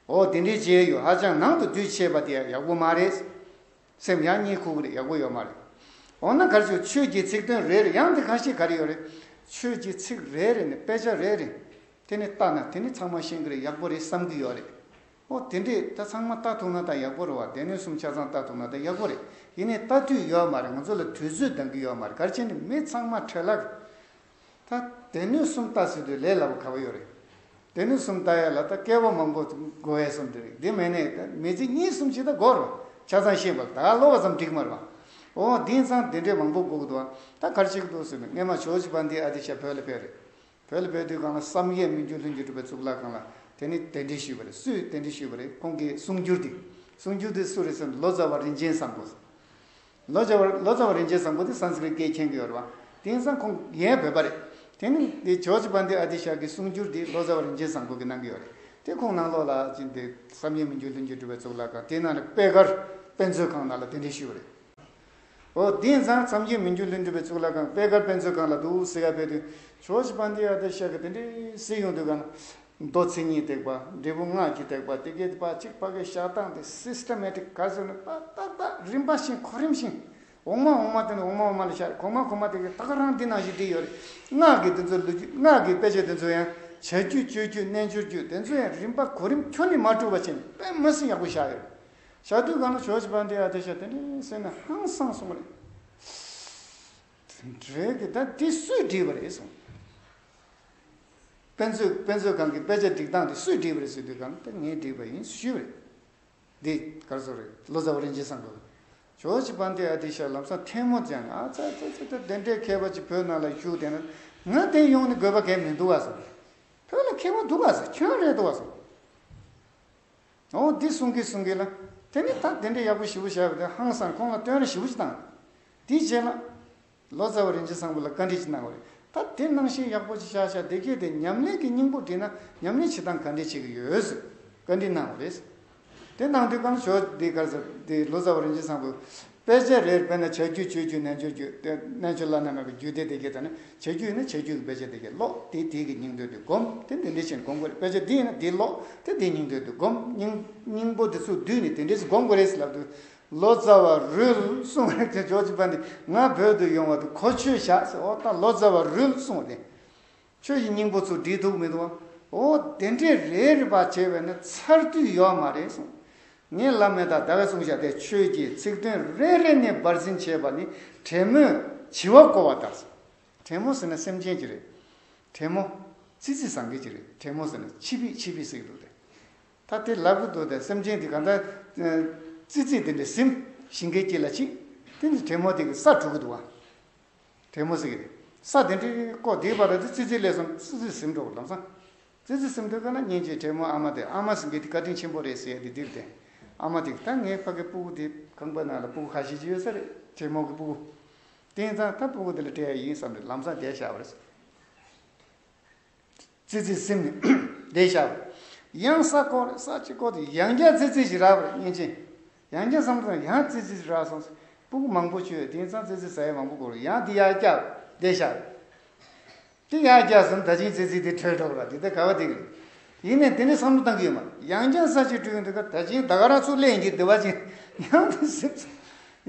འོ་དེ་འདྲའི་བྱས་ཡོད། ཧ་ཅང་ནང་དུ་བསྡུས་བྱས་པ་དེ་ཡང་ཡག་པོ་མ་རེད། སེམས་ཡང་གཉིད་ཁུག་རེད། ཡག་པོ་ཡོད་མ་རེད། འོ་ན་ག་རེ་བྱུང་། ཆོས་ཀྱི་ཚིག་དོན་རེ་རེ། ཡང་དེ་ཁ་ཤས་ག་རེ་ཡོད་རེད། ཆོས་ཀྱི་ཚིག་རེ་རེ་ནས་དཔེ་ཆ་རེ་རེ་དེ་ནས་ལྟ་ན་དེ་ནི་ཚང་མ་ཤེས་ཀྱི་རེད། ཡག་པོ་རེད་བསམ་གྱི་ཡོད་རེད། འོ་དེ་འདྲས་ད་ཚང་མ་ལྟ་ཐུབ་ན་ད་ཡག་པོ་རེད་བ། སྡེ་སྣོད་གསུམ་ཆ་ཚང་ལྟ་ཐུབ་ན་ད་ཡག་པོ་རེད། ཡིན་ནའི་ལྟ་དུས་ཡོད་མ་རེད། ང་ཚོ་ལ་དུས་ཚོད་འདང་གི་ཡོད་མ་རེད། ག་རེ་བྱས་ནས་མི་ཚང་མ་འཕྲོ་བརླག་ད་སྡེ་སྣོད་གསུམ་ལྟ་ཟེར་དུས་ལས་སླ་པོ་ག་པར་ཡོད་རེད། སྡེ་སྣོད་གསུམ་ལྟ་ཡ་ལ་ད་སྐལ་བ་མང་པོ་དགོས་ཡས་གསུམ་དེ་རེད། དེ་མེད་ནས་ད་མི་ཚེ་གཉིས་གསུམ་ཅིག་ད་འགོར་རོ། ཆ་ཚང་ཤེས་པ་ད་ཀློག་པ་ཙམ་འགྲིག་མ་རེད་བ། འོ་དེང་སང་དེ་འདྲས་མང་པོ་དགོས་ཀྱི་འདུག་ད་ག་རེ་བྱེད་ཀྱི་འདུག་ཟེར་ན། སྔས་མ་ཇོརྗ་བན་དེ་ཨ་ཏི་ཤ་བོད་ལ་ཕེབས་རེད། བོད་ལ་ཕེབས་དུས་སྒང་ལ་བསམ་ཡས་མི་འགྱུར་ལྷུན་གྱིས་གྲུབ་པའི་གཙུག་ལག་ཁང་ལ་དེ་ནི་གདན་འདྲེན་ཞུས་པ་རེད། སུས་གདན་འདྲེན་ཞུས་པ་རེད། ཁོང་གི་གསུང་སྒྱུར་དེ། གསུང་སྒྱུར་དེ་སུ་རེད་ཟེར་ན་ལོ་ཙཱ་བ་རིན་ཆེན་བཟང་པོ། ལོ་ཙཱ་བ་ལོ་ཙཱ་བ་རིན་ཆེན་བཟང་པོ་དེ་སཾ་སྐྲྀཏ་སྐད་མཁྱེན་གྱི་ཡོད་རེད་བ། དེང་སང་ཁོང་ཡང་བོད་པ་རེད། དེ་ནི་དེ་ཇོརྗ་བན་དེ་ཨ་ཏི་ཤ་གི་གསུང་སྒྱུར་དེ་ལོ་ཙཱ་བ་རིན་ཆེན་བཟང་པོ་གིས་གནང་གི་ཡོད་རེད། དེ་ཁོང་ནང་ལོགས་ལ་ཅིག་དེ་བསམ་ཡས་མི་འགྱུར་ལྷུན་གྱིས་གྲུབ་པའི་གཙུག་ལག་ཁང་དེ་ནང་ནས་པད་དཀར་དཔེ་མཛོད་ཁང་ནང་ལ་གདན་འདྲེན་ཞུས་པ་རེད། འོ་དེང་སང་བསམ་ཡས་མི་འགྱུར་ལྷུན་གྲུབ་པའི་གཙུག་ལག་ཁང་པད་དཀར་དཔེ་མཛོད་ཁང་ལ་འདུག་ཟེར་ག་ཕེབས་དུས། ཇོརྗ་བན་དེ་ཨ་ཏི་ཤ་གིས་དེ་འདྲས་གཟིགས་ཡོང་དུས་ག་ན། མདོ་མཚན་ཉིད་ཐེག་པ། འབྲས་བུ་སྔགས་ཀྱི་ཐེག་པ། དེ་གའི་ཕར་གཅིག་ཕ་གིའི་བཞག་སྟངས་དེ་སིས་ཊ་མེ་ཊིག་ག་ཟེར་ན། ཏག་ཏག་ཏག་རིམ་པ་བཞིན་གོ་རིམ་བཞིན། འོག་མ་འོག་མ་དེ་ནས་འོག་མ་འོག་མ་ལ་བཞག་གོང་མ་གོང་མ་དེ་གའི་ད་ག་རང་འདི་ནང་བཞིན་བྲིས་ཡོད་རེད། སྔགས་ཀྱི་དེ་ཚོ་ལོ་རྒྱུས། སྔགས་ཀྱི་དཔེ་ཆ་དེ་ཚོ་ཡང་བྱ་རྒྱུད་སྤྱོད་རྒྱུད་རྣལ་འབྱོར་རྒྱུད་དེ་ཚོ་ཡང་རིམ་པ་གོ་རིམ་ཁྱོན་ནས་མ་འཁྲུགས་པ་བྱས་ནས་དཔེ་མི་སྲིད་ཡག་པོ་བཞག་ཡོད་རེད། བཞག་དུས་ག་ན་ཇོརྗ་བན་དེ་ཨ་ཏི་ཤ་དེ་འདྲས་གཟིགས་ནས་ཧང་སངས་སོང་བ་རེད། དེ་འདྲས་གི་ད་འདི་སུས་བྲིས་པ་རེད་གསུངས། དཔེ་མཛོད་དཔེ་མཛོད་ཁང་གི་དཔེ་ཆ་སྒྲིག་སྟངས་དེ་སུས་བྲིས་པ་རེད་ཟེར་དུས་ག་ན། ད་ངས་བྲིས་པ་ཡིན་ཞུས་པ་རེད། འདི་ག་རེ་ཟེར་རེད། ལོ་ཙཱ་བ་རིན་ཆེན་བཟང་པོ། ཇོརྗ་བན་དེ་ཨ་ཏི་ཤ་ལམ་སང་ཐལ་མོ་སྦྱར་ནས། ཨ་ཙི་ཙི་ཙི་ཙི། དེ་འདྲའི་མཁས་པ་ཅིག་བོད་ནང་ལ་བཞུགས་བསྡད་ན་ང་དེ་ཡོང་ནས་དགོས་པ་གང་ཡང་མི་འདུག་ག་ཟེར། བོད་ལ་མཁས་པ་འདུག་ག་ཟེར། ཁྱོད་རེད་འདུག་ག་ཟེར། འོ་འདི་གསུང་གི་གསུང་གི་ལ། དེ་ནི་ད་དེ་འདྲའི་ཡག་པོ་ཞེ་པོ་བྱས་པ་དེ་ཧང་སངས། ཁོང་ལ་སྟོན་ར་ཞེ་པོ་ཅིག་བཏང་། དེའི་རྗེས་ལ་ལོ་ཙཱ་བ་རིན་ཆེན་བཟང་པོ་ལ་བཀའ་འདྲི་ཅིག་གནང་བ་རེད། ད་དེ་གནང་བཞིན་ཡག་པོ་ཅིག་བཞག་བཞག་དེ་གས་དེ་ཉམས་ལེན་གྱི་སྙིང་པོ་བྲིས་ན་ཉམས་ལེན་བྱེད་སྟངས་ག་འདྲས་བྱེད་ཀྱི་ཡོད་ཟེར་བཀའ་འདྲི་གནང་བ་རེད། དེ་གནང་དུས་ག་ན་ཇོརྗ་འདི་ག་རེ་ཟེར། འདི་ལོ་ཙཱ་བ་རིན་ཆེན་བཟང་པོས་དཔེ་ཆ་རེར་དཔེར་ན་བྱ་རྒྱུད་སྤྱོད་རྒྱུད་རྣལ་འབྱོར་རྒྱུད་དེ་རྣལ་འབྱོར་བླ་ན་མེད་པའི་རྒྱུད་སྡེ་དེ་གས་དང་ནི། བྱ་རྒྱུད་ཡིན་ན་བྱ་རྒྱུད་ཀྱི་དཔེ་ཆ་དེ་གས་ཀློག་དེ་དེ་གི་སྙིང་དོན་དེ་སྒོམ། དེ་འདི་འདྲ་བྱས་ནས་སྒོམ་དགོས་རེད། དཔེ་ཆ་འདི་ཡིན་ན་འདི་ཀློག་དེ་འདིའི་སྙིང་དོན་དེ་སྒོམ། སྙིང་སྙིང་པོ་དེ་ཚུར་བསྡུས་ནས་དེ་འདྲས་སྒོམ་དགོས་རེད་ཟེར་ལབ་དུས། ལོ་ཙཱ་བ་རུལ་གསུངས་པ་རེད་དེ། ཇོརྗ་བན་དེ་ང་བོད་དུ་ཡོང་བ་དེ་གོ་ཆོད་བཞག་ཟེར། འོ་ད་ལོ་ཙཱ་བ་རུལ་གསུངས་པ་དེ། ཆོས་ཀྱི་སྙིང་པོ་ཚུར་བསྒྲིལ་ཐུབ་མི་འདུག་བ། འོ་དེ་འདྲས་རེ་རེ་བ་བྱས་པས་ན་ཚར་དུས་ཡོད་མ་རེད་གསུངས། ངས་ལབ་མེད་ད། ད་ག་གསུངས་བཞག་དེ། ཆོས་ཀྱི་ཚིག་དོན་རེ་རེ་ནས་སྦར་ཟིན་བྱས་པ་ནི་དྲན་མོས་བྱི་བ་བསྐོར་བ་ལྟར། དྲན་མོ་ཟེར་ན་སེམས་ཅན་ཅིག་རེད། དྲན་མོ། ཙི་ཙི་བཟང་གི་ཅིག་རེད། དྲན་མོ་ཟེར་ན་ཆི་བིས་ཆི་བིས་ཟེར་གི་འདུག་སྟེ། ད་དེ་ལབ་གི་འདུག་སྟེ། སེམས་ཅན་དེ་གང་ལྟར་ཙི་ཙི་དེ་འདྲ་ཟིན། ཞིང་ཁའི་དཀྱིལ་ལ་ཕྱིན། དེ་ནི་དྲན་མོ་དེ་གིས་ས་དྲུད་གི་འདུག་བ། དྲན་མོ་ཟེར་གི་རེད། ས་དེ་འདྲའི་བརྐོས་བསྡད་པ་རེད་དེ། ཙི་ཙི་ལས་སོང་། ཙི་ཙི་ཟིན་འགྲོ་ལམ་སང་། ཙི་ཙི་ཟིན་འགྲོ་ག་ན་སྙིང་རྗེ་དྲེད་མོང་ཨ་མ་དེ། ཨ་མ་ཟེར་མཁན་དེ་བཀའ་དྲིན་ཆེན་པོ་རེད་ཟེར་ཡ་དེ་འདིར་དེ། ཨ་མ་དེ་ད་ངའི་ཕ་གི་སྤུ་གུ་དེ་ཁང་པ་ནང་ལ་སྤུ་གུ་ཁ་ཤས་ཅིག་ཡོད་ས་རེད། དྲེད་མོང་གི་སྤུ་གུ། དེ་ཡིན་ཙང་ད་སྤུ་གུ་དེ་ལ་སྤྲད་ཡ་ཡིན་བསམ་ནས་ལམ་སང་བསྡད་བཞག་པ་རེད། ཙི་ཙི་ཟིན་ནས་བསྡད་བཞག་པ་རེད། ཡང་ས་བརྐོས་རེད། ས་གཅིག་བརྐོས་དེ་ཡང་བསྐྱར་ཙི་ཙི་ཞིག་རག་པ་རེད། སྙིང་རྗེ། ཡང་བསྐྱར་བསམ་བློ་ཡང་ཙི་ཙི་རག་སོང་། སྤུ་གུ་མང་པོ་བྱོས། དེང་སང་ཙི་ཙི་ཟ་ཡ་མང་པོ་དགོས་རེད། ཡང་དེ་ཡར་བཀྱག་བསྡད་བཞག་དེ་ཡར་བཀྱག་སོང་། ད་ཅིང་ཙི་ཙི་དེ་བྲོས་འགྲོ་གི་རེད། དེ་ད་ག་བ་དེ་གི་རེད། ཡིན་ནའི་དེ་ནས་བསམ་བློ་བཏང་གི་ཡོད་མ་རེད། ཡང་བསྐྱར་ས་གཅིག་བྲོས་ཡོང་དུས་ཀ་ད་ཅིང་ད་ག་རང་ཚུར་སླེབས་ཡིན་གྱི་འདི་བ་ཅིང་ཡང་དེ་ཟིན་ཚར།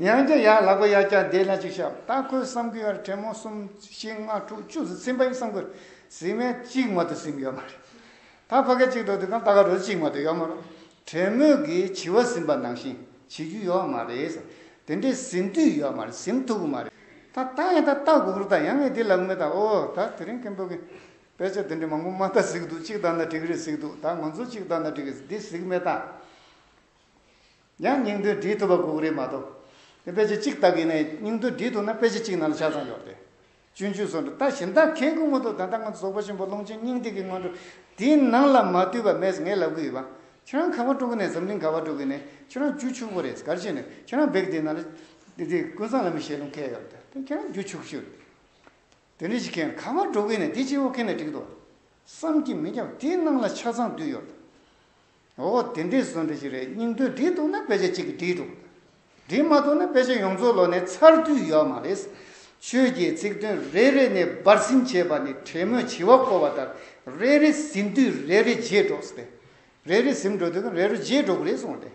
ཡང་བསྐྱར་ཡར་ལག་པ་ཡར་བཀྱག་བསྡད་ན་ཅིག་ཤག་ད་ཁོས་བསམ་གི་ཡོད་རེད། དྲེད་མོང་གསུམ་བཞི་ལྔ་དྲུག་བཅུ་ཟིན་པ་ཡིན་བསམ་གི་རེད། ཟིན་མེད། གཅིག་མ་གཏོགས་ཟིན་གི་ཡོད་མ་རེད། ད་ཕ་གི་གཅིག་འགྲོ་དུས་གང་ལྟ་ག་འགྲོ་གཅིག་མ་གཏོགས་ཡོད་མ་རེད། དྲེད་མོང་གིས་བྱི་བ་ཟིན་པ་ནང་བཞིན་བྱེད་རྒྱུ་ཡོད་མ་རེད། དེ་འདྲའི་ཟིན་དུས་ཡོད་མ་རེད། ཟིན་ཐུབ་གི་མ་རེད། ད་ལྟ་ཡང་ད་ལྟ་དགོས་རེད། ད་ཡང་ངས་འདི་ལབ་མེད་ད། ཨོ་ད་དེ་རིང་མཁན་པོ་གི་དཔེ་ཆ་དེ་འདྲའི་མང་པོ་མ་ལྟ་ཟེར་གི་འདུག་གཅིག་ལྟ་ན་འགྲིག་གི་རེད་ཟེར་གི་འདུག་ད་ང་ཚོ་གཅིག་ལྟ་ན་འགྲིག་གི་རེད་འདི་ཟེར་གི་མེད་ད། ཡང་སྙིང་དོན་འདྲིས་ཐུབ་པ་དགོས་ཀྱི་རེད་མ་གཏོགས། དེ་དཔེ་ཆ་གཅིག་ལྟ་གི་ནས་སྙིང་དོན་འདྲིས་ཐུབ་ན་དཔེ་ཆ་གཅིག་ནང་ལ་ཆ་ཚང་ཡོད་རེད། སྤྱོད་འཇུག་སོགས་འདྲ་ད་གཞན་དག་མཁྱེན་དགོས་མ་གཏོགས། ད་ལྟ་ང་ཚོ་རྫོགས་པ་ཆེན་པོ་ཀློང་ཆེན་སྙིང་ཐིག་གི་སྔོན་འགྲོ་དེའི་ནང་ལ་མ་ལྟོས་པ་མེད་ཟེར་ངས་ལབ་གི་ཡོད་པ། ཁྱེད་རང་ག་པར་འགྲོ་གི་ནས་འཛམ་གླིང་ག་པར་འགྲོ་གི་ནས་ཁྱེད་རང་རྒྱུ་ཕྱུག་པོ་རེད། ག་རེ་བྱས་ནས་ཁྱེད་རང་བེག་དེ་ནང་ལ་དེ་དེ་ཀུན་བཟང་བླ་མའི་ཞལ་ལུང་ཁེལ་ཡོད་རེད། དེ་ཁྱེད་རང་རྒྱུ་ཕྱུག་ཤོས་རེད། དེ་འདྲ་ཞིག་མཁན་ག་པར་འགྲོ་གི་ནས་དེ་གཅིག་པོ་མཁན་ནས་འགྲིག་འདུག་བསམ་གྱིས་མི་ཁྱབ། དེའི་ནང་ལ་ཆ་ཚང་འདུས་ཡོད། འོ་དེ་འདྲའི་བཟོ་འདྲ་ཞིག་རེད། སྙིང་དོན་འདྲིས་ཐུབ་ན་དཔེ་ཆ་གཅིག་གིས་འགྲིག་འགྲོ། འགྲིག་མ་ཐུབ་ན་དཔེ་ཆ་ཡོངས་རྫོགས་ལོག་ནས་ཚར་དུས་ཡོད་མ་རེད། ཆོས་ཀྱི་ཚིག་དོན་རེ་རེ་ནས་སྦར་ཟིན་བྱས་པ་ནི་དྲེད་མོང་བྱི་བ་བརྐོས་པ་ལྟར་རེ་རེ་ཟིན་དུས་རེ་རེ་བརྗེད་འགྲོ་སྟེ། རེ་རེ་ཟིན་འགྲོ་དུས་རེ་རེ་བརྗེད་འགྲོ་གི་རེད་གསུངས་ཏེ།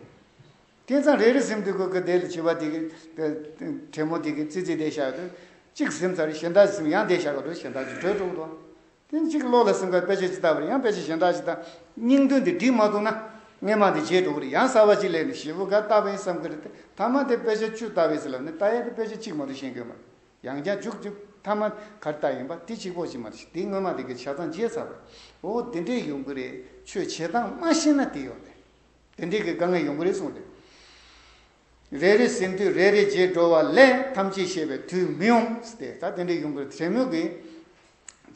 དེང་སང་རེ་རེ་ཟིན་དུས་ཁོ་གི་དེ་ལ་བྱི་བ་དེ་གི་དྲེད་མོང་དེ་གི་ཙི་ཙི་དེ་བཞག་དུས་གཅིག་ཟིན་ཚར་རེད། གཞན་དག་ཟིན་ཡང་དེ་བཞག་ག་འགྲོ། གཞན་དག་ཅིག་བྲོས་འགྲོ་གི་འདུག་དེ་གཅིག་བློ་ལ་ཟིན་ག་དཔེ་ཆ་ཅིག་ལྟ་བ་རེད། ཡང་དཔེ་ཆ་གཞན་དག་ཅིག་ལྟ། སྙིང་དོན་དེ་འགྲིག་མ་ཐུབ་ན་སྔས་མ་དེ་བརྗེད་འགྲོ་གི་རེད། ཡང་གསར་པ་ཅིག་སླེབས་ནས་ཞེ་པོ་ག་ལྟ་བ་ཡིན་བསམ་གི་རེད་དེ། ཐ་མ་དེ་དཔེ་ཆ་བཅུ་ལྟ་བས་ཟེར་ལབ་ནས་ལྟ་ཡ་དེ་དཔེ་ཆ་གཅིག་མ་གཏོགས་ཤེས་གི་ཡོད་མ་རེད། ཡང་བསྐྱར་མཇུག་མཇུག་ཐ་མ་ག་རེ་ལྟ་ཡིན་པ་དེ་གཅིག་པོ་ཅིག་མ་རེད། དེ་སྔོན་མ་དེ་གི་ཆ་ཚང་བརྗེད་ཚར་བ་རེད། འོ་དེ་འདྲས་ཡོང་གི་རེད། ཆོས་བྱེད་སྟངས་མ་ཤེས་ན་དེ་ཡོང་རེད། དེ་འདྲས་ཀྱི་དཀའ་ངལ་ཡོང་གི་རེད་གསུངས་ཏེ། རེ་རེ་ཟིན་དུས་རེ་རེ་བརྗེད་འགྲོ་བ་ལས་ཐམས་ཅད་ཤེས་པའི་དུས་མི་འོང་ཟེར་ཏེ། ད་དེ་འདྲས་ཡོང་གི་རེད། དྲེད་མོང་གིས་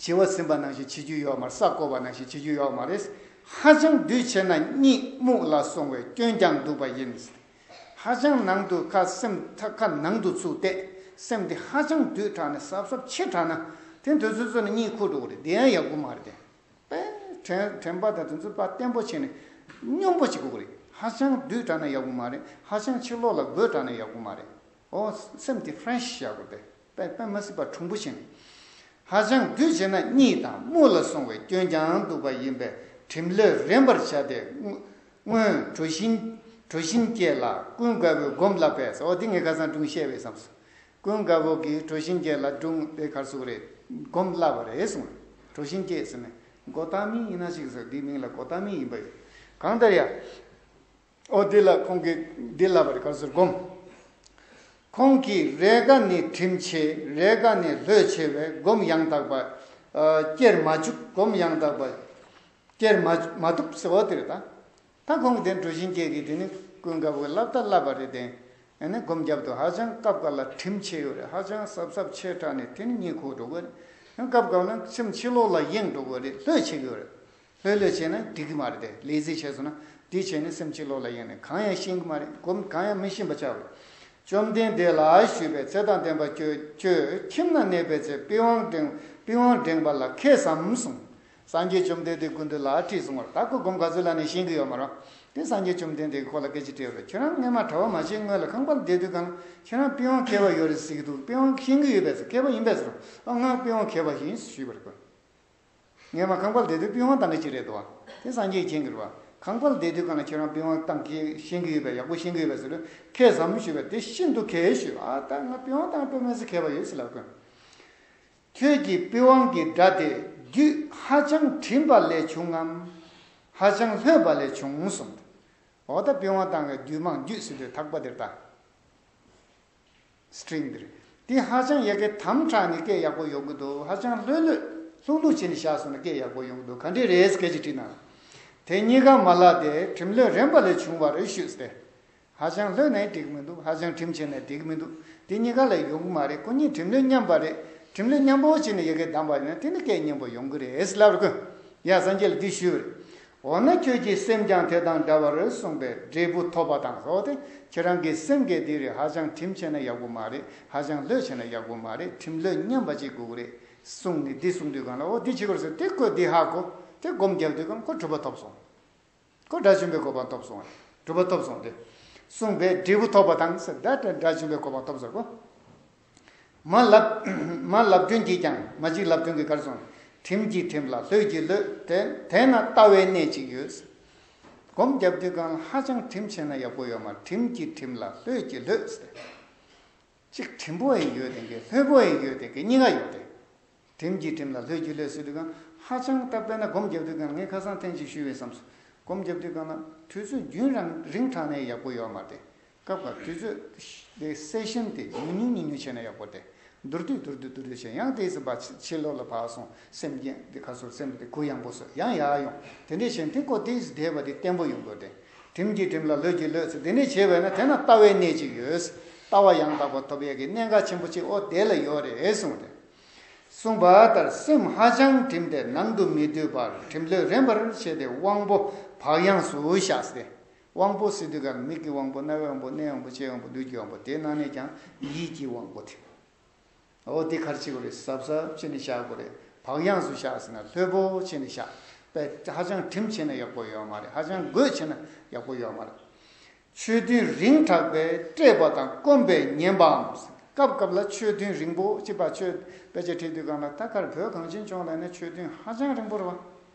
བྱི་བ་ཟིན་པ་ནང་བཞིན་བྱེད་རྒྱུ་ཡོད་མ་རེད། ས་བརྐོས་པ་ནང་བཞིན་བྱེད་རྒྱུ་ཡོད་མ་རེད། ཧ་ཅང་འདུས་ཆེ་ན་གཉིད་རྨུགས་ལ་སོང་བའི་སྐྱོན་ཀྱང་འདུག་པ་ཡིན། ཧ་ཅང་ནང་དུ་ཁ་སེམས་ཐ་ཁ་ནང་དུ་ཚུད་དེ་སེམས་དེ་ཧ་ཅང་འདུས་དྲགས་ནས་གཟབ་གཟབ་ཆེ་དྲགས་ན་དེ་དུས་ཚོད་ཚོད་ནས་གཉིད་ཁུག་འགྲོ་གི་རེད། དེ་ཡང་ཡག་པོ་མ་རེད་དེ། དཔེ་དྲན་དྲན་པ་དང་དེ་ཚོ་དཔེ་བརྟན་པོ་བྱས་ནས་སྙོམས་པོ་བྱེད་དགོས་ཀྱི་རེད། ཧ་ཅང་སྡུད་དྲགས་ན་ཡག་པོ་མ་རེད། ཧ་ཅང་ཕྱི་ལོགས་ལ་རྒོད་དྲགས་ན་ཡག་པོ་མ་རེད། ཨོ་སེམས་དེ་ཕྲེཤ་བཞག་དགོས་ཏེ། དཔེ་དཔེ་མི་སྲིད་པ་གྲུང་པོ་བྱས་ནས། ཧ་ཅང་སྡུད་བྱས་ན་གཉིད་དང་རྨུགས་ལ་སོང་བའི་སྐྱོན་ཀྱང་འདུག་པ་ཡིན་པས་གྲིམ་ལྷོད་རན་པར་བྱ་སྟེ། སྔོན་གྲོ་བཞིན་གྲོ་བཞིན་སྐྱེས་ལ་ཀུན་དགའ་བོས་སྒོམ་བསླབ་པས། ཨོ་འདི་ངས་ཁ་སང་སྒྲུང་བཤད་པས་བསམས་སོང་། ཀུན་དགའ་བོ་གིས་གྲོ་བཞིན་སྐྱེས་ལ་སྒྲུང་དེ་གར་སུ་རེད། སྒོམ་བསླབ་པ་རེད་གསུངས། གྲོ་བཞིན་སྐྱེས་ཟེར་ནས་མགོ་བཏགས་མིང་ཡིན་ན་ཞིག་ཟེར། འདིའི་མིང་ལ་མགོ་བཏགས་མིང་ཡིན་པ་ཡོད། གང་ལྟར་ཡང་། ཨོ་འདི་ལ་ཁོང་གིས་འདི་བསླབ་པ་རེད། གར་སུ་སྒོམ། ཁོང་གིས་རེས་འགའ་ནི་གྲིམ་ཆེ་རེས་འགའ་ནི་ལྷོད་ཆེ་བས་སྒོམ་ཡང་དག་པ། ཨ་སྐྱེར་མ་བཅུག་སྒོམ་ཡང་དག་པ་སྐྱེར་མ་མ་ཐུབ་ཟེར་བ་དེ་རེད་ད། ད་ཁོང་གིས་དེ་གྲོ་བཞིན་སྐྱེས་ཀྱིས་དེ་ནི་ཀུན་དགའ་བོ་བསླབ་ད་བསླབ་པ་རེད་དེ། ཨ་ནི་སྒོམ་རྒྱབ་ཏུ་ཧ་ཅང་སྐབས་འགའ་ལ་གྲིམ་ཆེ་ཡོད་རེད། ཧ་ཅང་གཟབ་གཟབ་ཆེ་དྲགས་ནས་དེ་ནི་གཉིད་ཁུག་འགྲོ་གི་རེད། ཡང་སྐབས་འགའ་ལ་སེམས་ཕྱི་ལོགས་ལ་གཡེང་འགྲོ་གི་རེད། ལྷོད་ཆེ་གི་ཡོད་རེད། ལྷོད་ལྷོད་བྱས་ན་འགྲིག་གི་མ་རེད་དེ། ལེ་ཛི་བྱས་སོང་ན་དེ་བྱས་ནས་སེམས་ཕྱི་ལོགས་ལ་གཡེང་ནས་གང་ཡང་ཤེས་ཀྱི་མ་རེད། སྒོམ་གང་ཡང་མི་ཤེས་པ་ཆགས་པ་རེད། བཅོམ་ལྡན་འདས་ལ་ཞུས་པས། ཚེ་དང་ལྡན་པ་ཁྱོད་ཁྱོད་ཁྱིམ་ན་གནས་པའི་ཚེ་པི་ཝང་འགྲེང་པི་ཝང་འགྲེང་བ་ལ་མཁས་སམ་གསུངས། སངས་རྒྱས་བཅོམ་ལྡན་འདས་སྐུ་མདུན་ལ་དྲིས་སོང་བར། ད་ཁོ་སྒོམ་ག་ཚོད་ལ་ནས་ཤེས་ཀྱི་ཡོད་མ་རེད། དེ་སངས་རྒྱས་བཅོམ་ལྡན་འདས་ཁོ་ལ་སྐད་ཆ་དྲིས་པ་རེད། ཁྱོད་རང་སྔས་མ་གྲྭ་པ་མ་བྱས་སྔོན་ལ་ཁང་པར་བསྡད་དུས་གང་ཁྱོད་རང་པི་ཝང་མཁས་པ་ཡོད་རེད་ཟེར་གྱི་འདུག་པི་ཝང་ཤེས་ཀྱི་ཡོད་པས་ཟེར། མཁས་པ་ཡིན་པས་ཟེར། ཨ་ང་པི་ཝང་མཁས་པ་ཡིན་ཞུས་པ་རེད་ཁོས། ངས་མ་ཁང་པར་བསྡད་དུས་པི་ཝང་བཏང་གི་ཅི་རེད་དོ། དེ་སངས་རྒྱས་མཁྱེན་གྱི་རེད་བ། ཁང་པར་བསྡད་དུས་གང་ལ་ཁྱེད་རང་པི་ཝང་བཏང་གི་ཤེས་ཀྱི་ཡོད་པས། ཡག་པོ་ཤེས་ཀྱི་ཡོད་པས་ཟེར་དུས་མཁས་སམ་ཞུས་པས། དེ་ཤིན་ཏུ་མཁས་ཞུས། ཨ་ད་ང་པི་ཝང་བཏང་དཔེ་མི་སྲིད་མཁས་པ་ཡོད་ཟེར་ལབ་དགོས། ཁྱོད་ཀྱི་པི་ཝང་གི་སྒྲ་དེ་རྒྱུད་ཧ་ཅང་གྲིམ་པ་ལས་བྱུང་ངམ། ཧ་ཅང་ལྷོད་པ་ལས་བྱུང་གསུངས། འོ་ད་པི་ཝང་བཏང་བའི་རྒྱུད་མང་རྒྱུད་ཟེར་དུས་ཐག་པ་དེར་ལྟ། སི་ཊིང་འདིར། འདི་ཧ་ཅང་ཡ་གི་དམ་དྲགས་ནས་སྐད་ཡག་པོ་ཡོང་གི་འདུག་ཧ་ཅང་ལྷོད་ལྷོད་ལྷུག་ལྷུག་བྱས་ནས་བཞག་སོང་ན་སྐད་ཡག་པོ་ཡོང་གི་འདུག་ག་འདྲས་རེད་སྐད་ཅིག་དྲིས་ན། དེ་གཉིས་ཀ་མ་ལགས་ཏེ་གྲིམ་ལྷོད་རན་པ་ལས་བྱུང་བ་རེད་ཞུས་ཏེ། ཧ་ཅང་ལྷོད་ནས་འགྲིག་མི་འདུག་ཧ་ཅང་གྲིམ་ཆེ་ནས་འགྲིག་མི་འདུག་དེ་གཉིས་ཀ་ལས་ཡོང་གི་མ་རེད། ཁོ་གཉིས་གྲིམ་ལྷོད་མཉམ་པ་རེད། ཁྲིམས་བློས་མཉམ་པོ་བྱས་ནས་ཡ་གི་བསྡམས་པ་ཡིན་ན་དེ་ནི་སྐད་སྙན་པོ་ཡོང་གི་རེད་ལབ་རེད་ཀོ། ཡ་སངས་རྒྱས་ལ་འདི་ཞུས་པ་རེད། འོ་ན་ཁྱོད་ཀྱི་སེམས་ཀྱང་དེ་དང་འདྲ་བར་གསུངས་པས་འབྲས་བུ་ཐོབ་པ་དང་། འོ་དེ་ཁྱེད་རང་གི་སེམས་སྐད་འདི་རེད། ཧ་ཅང་དྲིམ་ཆེ་ན་ཡག་པོ་མ་རེད། ཧ་ཅང་ལྷོད་ཆེ་ན་ཡག་པོ་མ་རེད། ཁྲིམས་བློས་མཉམ་པ་ཅིག་དགོས་ཀྱི་རེད། གསུངས་ནས་འདི་གསུང་དུས་གང་ལ་འོ་འདི་བྱེད་དགོས་ཟེར་དེ་ཁོས་འདི་ཧ་གོ། དེ་སྒོམ་རྒྱབ་དུས་གང་ཁོ་གྲུབ་པ་ཐོབ་སོང་། ཁོ་དགྲ་བཅོམ་པའི་གོ་འཕང་ཐོབ་སོང་། གྲུབ་པ་ཐོབ་སོང་སྟེ། གསུངས་པས་འབྲས་བུ་ཐོབ་པ་དང་ཟེར་ད་དགྲ་བཅོམ་པའི་གོ་འཕང་ཐོབ་ཟེར་གོ། མ་ལབ་མ་ལབ་སྒྲོན་གྱིས་ཀྱང་མ་གཅིག་ལབ་སྒྲོན་གྱིས་ག་རེ་གསུངས། དྲིམ་གྱིས་དྲིམ་ལ་ལྷོད་ཀྱིས་ལྷོད་དེ་དེ་ན་ལྟ་བའི་གནད་ཅིག་ཡོད། སྒོམ་རྒྱབ་དུས་གང་ལ་ཧ་ཅང་དྲིམ་ཆེ་ན་ཡག་པོ་ཡོད་མ་རེད། དྲིམ་གྱིས་དྲིམ་ལ་ལྷོད་ཀྱིས་ལྷོད་ཟེར་ཏེ། གཅིག་དྲིམ་པོ་ཡང་ཡོད་དེ་གི་ལྷོད་པོ་ཡང་ཡོད་དེ་གི་གཉིས་ཀ་ཡོད་དེ། དྲིམ་གྱིས་དྲིམ་ལ་ལྷོད་ཀྱིས་ལྷོད་ཟེར་དུས་གང་ཧ་ཅང་ད་དཔེར་ན་སྒོམ་རྒྱབ་དུས་གང་ངས་ཁ་སང་ཐེངས་གཅིག་ཞུས་པའི་བསམ་སོང་། སྒོམ་རྒྱབ་དུས་གང་ན་དུས་ཚོད་རྒྱུན་རིང་རིང་དྲགས་ནས་ཡག་པོ་ཡོད་མ་རེད། སྐབས་འགའ་དུས་ཚོད་དེ་སེ་ཤན་དེ་ཉུང་ཉུང་ཉུང་ཉུང་བྱས་ན་ཡག་པོ་རེད། མདོར་བསྡུས་མདོར་བསྡུས་མདོར་བསྡུས་བྱས་ཡང་དེས་སུ་བ་ཕྱི་ལོགས་ལ་བག་སོང་སེམས་རྒྱན་དེ་ཁ་སོར་སེམས་དེ་གུ་ཡངས་པོ་སོ་ཡང་ཡག་ཡོང་དེ་འདྲས་བྱས་དེ་ཀོ་དེས་སུ་བསྡད་པ་དེ་བརྟན་པོ་ཡོང་དགོས་རེད། དྲིམ་གྱིས་དྲིམ་ལ་ལྷོད་ཀྱིས་ལྷོད་ཟེར་དེ་འདྲས་བྱས་པས་ན་དེ་ན་ལྟ་བའི་གནད་ཅིག་ཡོད། ལྟ་བ་ཡང་དག་པ་ཐོབ་ཡས་ཀྱི་གནད་འགག་ཆེན་པོ་ཅིག་ཨོ་དེ་ལ་ཡོད་རེད་གསུངས་རེད། གསུངས་པ་ལྟར་སེམས་ཧ་ཅང་དྲིམ་སྟེ་ནང་དུ་མི་སྡོད་པར་དྲིམ་ལྷོད་རན་པར་བྱས་ཏེ་དབང་པོ་བག་ཡངས་སུ་བཞག་སྟེ། དབང་པོ་ཟེར་དུས་ཀ་མིག་གི་དབང་པོ་རྣ་བའི་དབང་པོ་སྣའི་དབང་པོ་ལྕེའི་དབང་པོ་ལུས་ཀྱི་དབང་པོ་དེའི་ནང་ནས་ཀྱང་ཡིད་ཀྱི་དབང་པོ་དེ། འོ་དེ་གར་བྱེད་དགོས་རེད། གཟབ་གཟབ་བྱས་ནས་བཞག་དགོས་རེད། བག་ཡངས་སུ་བཞག་ཟེར་ན་ལྷོད་པོ་བྱས་ནས་བཞག་པས་ཧ་ཅང་དྲིམ་ཆེ་ན་ཡག་པོ་ཡོད་མ་རེད། ཧ་ཅང་རྒོད་ཆེ་ན་ཡག་པོ་ཡོད་མ་རེད། ཆོས་མཐུན་རིང་དྲགས་པས་བཀྲེས་པ་དང་སྐོམ་པས་ཉེན་པའམ། སྐབས་སྐབས་ལ་ཆོས་མཐུན་རིང་པོ་གཅིག་པ་ཆོས་དཔེ་ཆ་ཁྲིད་དུས་གང་ལ་ད་གར་བོད་གངས་ཅན་ལྗོངས་ལ་ནི་ཆོས་མཐུན་ཧ་ཅང་རིང་པོ་རེད་བ།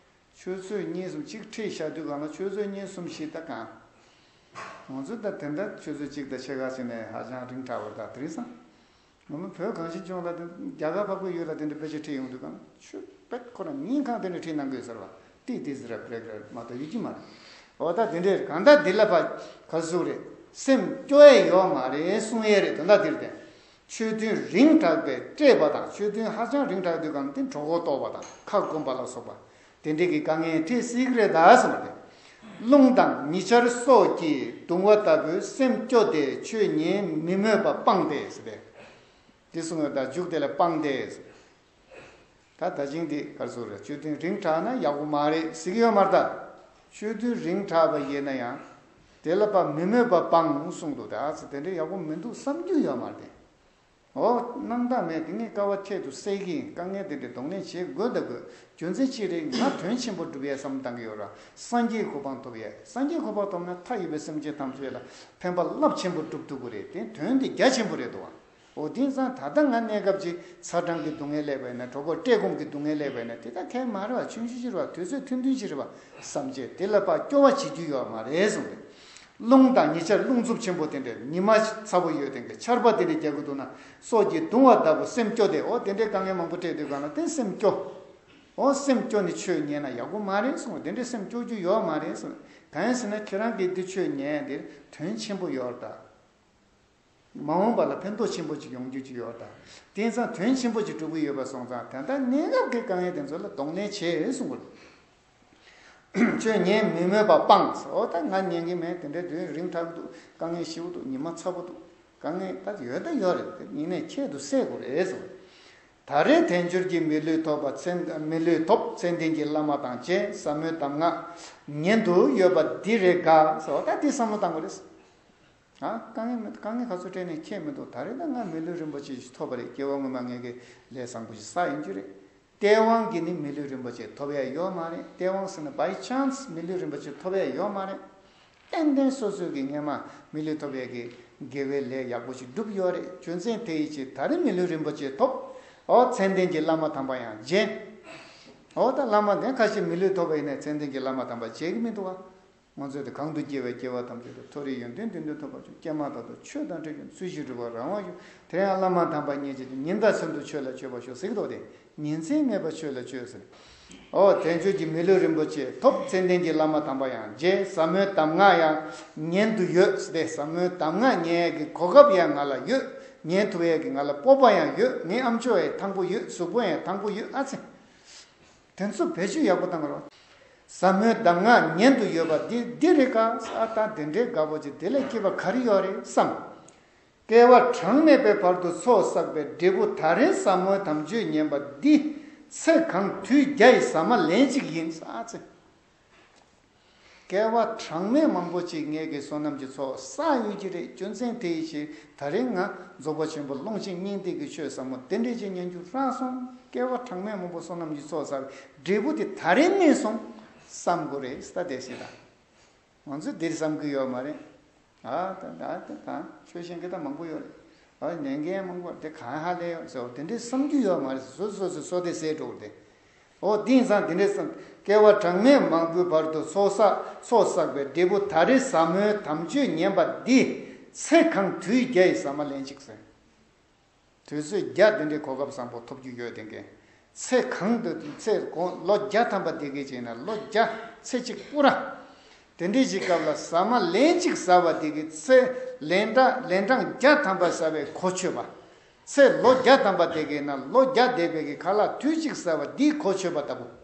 ཆུ་ཚོད་གཉིས་གསུམ་གཅིག་ཁྲིད་བཞག་དུས་གང་ལ་ཆུ་ཚོད་གཉིས་གསུམ་བཞི་ད་གང་། ང་ཚོ་ད་དེ་འདྲ་ཆུ་ཚོད་གཅིག་དང་ཕྱེད་ཀ་ཕྱིན་ནས་ཧ་ཅང་རིང་དྲགས་པ་ད་དེ་རིང་སང་། ང་མི་བོད་གངས་ཅན་ལྗོངས་ལ་དེ་རྒྱ་གར་འཕགས་པའི་ཡུལ་ལ་དེ་འདྲ་དཔེ་ཆ་ཁྲིད་ཡོང་དུས་གང་ཆུ་པེད་ཁོ་རང་ཉིན་གང་དེ་འདྲ་ཁྲིད་གནང་དགོས་ཟེར་བ་ཏི་ཏི་ཟེར་བ་རེད་རེད་མ་གཏོགས་ཡོད་ཀྱི་མ་རེད། འོ་ད་དེ་འདྲས་གང་ལྟར་འདི་ལ་ཕ་ག་ཟུག་རེད། སེམས་སྐྱོ་ཡས་ཡོད་མ་རེད་གསུང་ཡས་རེད་དོན་དག་འདིར་བསྟན། ཆོས་མཐུན་རིང་དྲགས་པས་བཀྲེས་པ་དང་ཆོས་མཐུན་ཧ་ཅང་རིང་དྲགས་དུས་གང་དེ་གྲོད་ཁོག་ལྟོགས་པ་དང་ཁ་སྐོམ་པ་ལ་སོགས་པ། དེ་འདྲའི་གི་དཀའ་ངལ་འཕྲད་སྲིད་ཀྱི་རེད་ད་གསུངས་པ་རེད། རླུང་དང་ཉི་ཆར་སོགས་ཀྱིས་གདུང་བ་ལྟ་བུའི་སེམས་སྐྱོ་སྟེ་ཆོས་ཉན་མི་མོས་པ་སྤངས་ཏེ་ཟེར་ཏེ། དེ་གསུངས་ཡོད་ད་མཇུག་དེ་ལ་སྤངས་ཏེ་ཟེར། ད་ད་ཅིང་དེ་གར་སོགས་རེད་ཆོས་མཐུན་རིང་དྲགས་ན་ཡག་པོ་མ་རེད་ཟེར་གྱི་ཡོད་མ་རེད་ད། ཆོས་མཐུན་རིང་དྲགས་པ་ཡིན་ན་ཡང་། དེ་ལ་པ་མི་མོས་པ་སྤངས་གསུངས་འདུག་ད་ཚེ་དེ་འདྲའི་ཡག་པོ་མི་འདུག་བསམ་རྒྱུ་ཡོད་མ་རེད་དེ། འོ། སྣང་དག་མེད་དེ་ངས་དཀའ་བ་ཁྱད་དུ་བསད་ཀྱི་ཡིན། དཀའ་ངལ་དེ་འདྲའི་གདོང་ལེན་བྱེད་དགོས་ད་དགོས། རྒྱུ་མཚན་ཅི་རེད། ང་དོན་ཆེན་པོ་སྒྲུབ་ཡས་བསམ་བཏང་གི་ཡོད་ར། སངས་རྒྱས་གོ་འཕང་ཐོབ་ཡས། སངས་རྒྱས་གོ་འཕང་ཐོབ་ན་མཐའ་ཡས་པའི་སེམས་ཅན་ཐམས་ཅད་ལ་ཕན་པ་རླབས་ཆེན་པོ་སྒྲུབ་ཐུབ་ཀྱི་རེད་དེ་དོན་དེ་རྒྱ་ཆེན་པོ་རེད་དོ། འོ་དེང་སང་ད་ལྟ་ང་གནས་སྐབས་ཀྱི་ཚ་གྲང་གི་སྡུག་བསྔལ་སླེབས་པ་ཡིན་ན་གྲོད་ཁོག་བཀྲེས་སྐོམ་གྱི་སྡུག་བསྔལ་སླེབས་པ་ཡིན་ན་དེ་ད་གལ་མ་རེད་བ། ཆུང་ཆུང་ཅིག་རེད་བ། དུས་ཚོད་ཐུང་ཐུང་ཅིག་རེད་བ། བསམ་བྱས་དེ་ལ་ཕར་སྐྱོ་བ་བྱེད་རྒྱུ་ཡོད་མ་རེད་གསུངས་ཏེ། རླུང་དང་ཉི་ཆར་རླུང་འཚུབ་ཆེན་པོ་དེ་འདྲས་ཉི་མ་ཚ་པོ་ཡོད་དེ་འདྲས་ཆར་པ་དེ་འདྲས་རྒྱག་གི་འདུག་ན་སོགས་ཀྱིས་གདུང་བ་ལྟ་བུ་སེམས་སྐྱོ་སྟེ། འོ་དེ་འདྲས་དཀའ་ངལ་མང་པོ་འཕྲད་དུས་གང་ན་དེ་སེམས་སྐྱོ། འོ་སེམས་སྐྱོ་ནི་ཆོས་ཉན་ན་ཡག་པོ་མ་རེད་གསུངས། དེ་འདྲས་སེམས་སྐྱོ་རྒྱུ་ཡོད་མ་རེད་གསུངས། གང་ཡིན་ཟེར་ན་ཁྱེད་རང་གིས་འདི་ཆོས་ཉན་དེ་དོན་ཆེན་པོ་ཡོད་ད། མ་འོངས་པ་ལ་ཕན་ཐོགས་ཆེན་པོ་ཅིག་ཡོང་རྒྱུ་ཅིག་ཡོད་ད། དེང་སང་དོན་ཆེན་པོ་ཅིག་སྒྲུབ་ཀྱི་ཡོད་པ་སོང་ཙང་ད་ལྟ་གནས་སྐབས་ཀྱི་དཀའ་ངལ་དེ་ཚོ་ལ་གདོང་ལེན་བྱེད་གསུངས་པ་རེད། ཆོས་ཉན་མི་མོས་པ་སྤངས། འོ་ད་ང་ཉན་གྱི་མེད། དེ་འདྲའི་དུས་རིང་དྲགས་འདུག་དཀའ་ངལ་ཞེ་པོ་འདུག་ཉི་མ་ཚ་པོ་འདུག་དཀའ་ངལ་ད་ཡོད་ད་ཡོད་རེད། དེ་ཡིན་ནའི་ཁྱད་དུ་བསད་དགོས་རེད་གསུངས། ད་རེས་དལ་འབྱོར་གྱི་མི་ལུས་ཐོབ་པ་མཚན་མི་ལུས་ཐོབ་མཚན་ལྡན་གྱི་བླ་མ་དང་མཇལ། ཟབ་མོའི་གདམས་ངག་ཉན་དུ་ཡོད་པ་འདི་རེད་དགའ་ཟེར། འོ་ད་འདི་བསམ་བློ་བཏང་དགོས་རེད། ཨ། དཀའ་ངལ་མེད། དཀའ་ངལ་ག་ཚོད་འཕྲད་ནས་ཁྱད་མི་འདུག་ད་རེས་ད་ང་མི་ལུས་རིན་པོ་ཆེ་ཞིག་ཐོབ་པ་རེད། སྐྱེ་བ་སྔོན་མ་ངས་ཀྱི་ལས་བཟང་པོ་ཞིག་བསགས་ཡིན་རྒྱུ་རེད། སྟེས་དབང་གིས་ནི་མི་ལུས་རིན་པོ་ཆེ་ཐོབ་ཡ་ཡོད་མ་རེད། སྟེས་དབང་ཟེར་ན་by chance མི་ལུས་རིན་པོ་ཆེ་ཐོབ་ཡ་ཡོད་མ་རེད། ཏན་ཏན་སོ་སོས་ཀྱི་སྔས་མ་མི་ལུས་ཐོབ་ཡ་གི་དགེ་བའི་ལས་ཡག་པོ་ཞིག་བསྒྲུབས་ཡོད་རེད། རྒྱུ་མཚན་དེ་ཡིས་ཅི་ད་རེས་མི་ལུས་རིན་པོ་ཆེ་ཐོབ། འོ་མཚན་ལྡན་གྱི་བླ་མ་དམ་པ་ཡང་མཇལ། འོ་ད་བླ་མ་དེ་ཁ་ཤས་མི་ལུས་ཐོབ་པ་ཡིན་ནའི་མཚན་ལྡན་གྱི་བླ་མ་དམ་པ་མཇལ་གྱི་མི་འདུག་བ། ང་ཚོས་དེ་གང་དུ་སྐྱེ་བའི་སྐྱེ་བ་ཐམས་ཅད་དུ་མཐོ་རིས་ཡོན་ཏན་བདུན་ལྡན་ཐོབ་པར་ཤོག་སྐྱེས་མ་ཐག་ཏུ་ཆོས་དང་འཕྲད་ཅིང་ཚུལ་བཞིན་སྒྲུབ་པར་རང་དབང་ཞུ། དེ་ཡང་བླ་མ་དམ་པ་མཉེས་བྱས་ཏེ་ཉིན་ལྟར་གསོན་དུ་ཆོས་ལ་སྤྱོད་པར་ཤོག་ཟེར་གྱི་འདུག་སྟེ། ཉིན་མཚན་མེད་པར་ཆོས་ལ་སྤྱོད་ཟེར། འོ་དལ་འབྱོར་གྱི་མི་ལུས་རིན་པོ་ཆེ་ཐོབ། མཚན་ལྡན་གྱི་བླ་མ་དམ་པ་ཡང་མཇལ། ཟབ་མོའི་གདམས་ངག་ཡང་ཉན་དུ་ཡོད་ཟེར་ཏེ། ཟབ་མོའི་གདམས་ངག་ཉན་ཡས་ཀྱི་གོ་སྐབས་ཡང་ང་ལ་ཡོད། ཉན་ཐུབ་ཡས་ཀྱི་ང་ལ་སྤོབས་པ་ཡང་ཡོད། ངའི་ཨམ་ཅོག་ཡང་ཐང་པོ་ཡོད། གཟུགས་པོ་ཡང་ཐང་པོ་ཡོད། ཨ་ཙི། དེ་ཚོ་བེད་སྤྱོད་ཡག་པོ་བཏང་རོགས། ཟབ་མོའི་གདམས་ངག་ཉན་དུ་ཡོད་པ་འདི་འདི་རེད་ཀ་ཨ་ད་དེ་འདྲའི་དགའ་པོ་ཅིག་དེ་ལས་སྐྱིད་པ་ག་རེ་ཡོད་རེད་བསམ། སྐྱེ་བ་གྲངས་མེད་པའི་བར་དུ་ཚོགས་བསགས་པའི་འབྲས་བུ་ད་རེས་ཟབ་མོའི་དམ་ཆོས་ཉན་པ་འདི་ཚེ་གང་དུས་བརྒྱ་ཡི་ཟ་མ་ལན་གཅིག་ཡིན་ས་ཚེ། སྐྱེ་བ་གྲངས་མེད་མང་པོ་ཅིག་ངེད་ཀྱི་བསོད་ནམས་ཀྱི་ཚོགས་བསགས་ཡོད་ཀྱི་རེད། རྒྱུ་མཚན་དེ་ཡི་ཕྱིར་ད་རེས་ང་རྫོགས་པ་ཆེན་པོ་ཀློང་ཆེན་སྙིང་ཐིག་གི་ཆོས་ཟབ་མོ་དེ་འདྲས་ཅིག་ཉན་རྒྱུ་རག་སོང་། སྐྱེ་བ་གྲངས་མེད་མང་པོ་བསོད་ནམས་ཀྱི་ཚོགས་བསགས་པའི་འབྲས་བུ་དེ་ད་རེས་སྨིན་སོང་བསམ་དགོས་རེད་ས་དེ་ཞེས་དང་། ང་ཚོས་འདིར་བསམ་གྱི་ཡོད་མ་རེད། ཨ་ད་ད་ད་ད་ཆོས་ཤེས་མཁན་ད་མང་པོ་ཡོད་རེད། ཨ་ཉན་མཁན་མང་པོ་དེ་གང་ཧ་ལས་ཡོད་ཟེར་བ་དེ་འདྲའི་བསམ་རྒྱུ་ཡོད་མ་རེད། སོ་སོ་སོ་སོ་དེ་ཟད་འགྲོ་གི་རེད། འོ་དེ་ཡིན་ཙང་དེ་འདྲའི་བསམ་སྐྱེ་བ་གྲངས་མེད་མང་པོའི་བར་དུ་ཚོགས་བསགས་ཚོགས་བསགས་པའི་འབྲས་བུ་ད་རེས་ཟབ་མོའི་དམ་ཆོས་ཉན་པ་འདི་ཚེ་གང་དུས་བརྒྱ་ཡི་ཟ་མ་ལན་གཅིག་ཟེར། དུས་ཚོད་བརྒྱ་དེ་འདྲའི་གོ་སྐབས་བཟང་པོ་ཐོབ་རྒྱུ་ཡོད་དེ་འགན། ཚེ་གང་དུ་ཚེ་གོང་ལོ་བརྒྱ་ཐམ་པ་དེ་གའི་བྱས་ན་ལོ་བརྒྱ་ཚེ་གཅིག་པུ་ར། དེ་འདྲའི་ཞིག་སྐབས་ལ་ཟ་མ་ལན་གཅིག་ཟ་བ་དེ་གའི་ཚེ་ལན་གྲངས་ལན་གྲངས་བརྒྱ་ཐམ་པ་ཟ་བའི་གོ་ཆོད་པ། ཚེ་ལོ་བརྒྱ་ཐམ་པ་དེ་གའི་ན་ལོ་བརྒྱ་འདས་པའི་གི་ཁ་ལག་དུས་གཅིག་ཟ་བ་འདིའི་གོ་ཆོད་པ་ལྟ་བུ།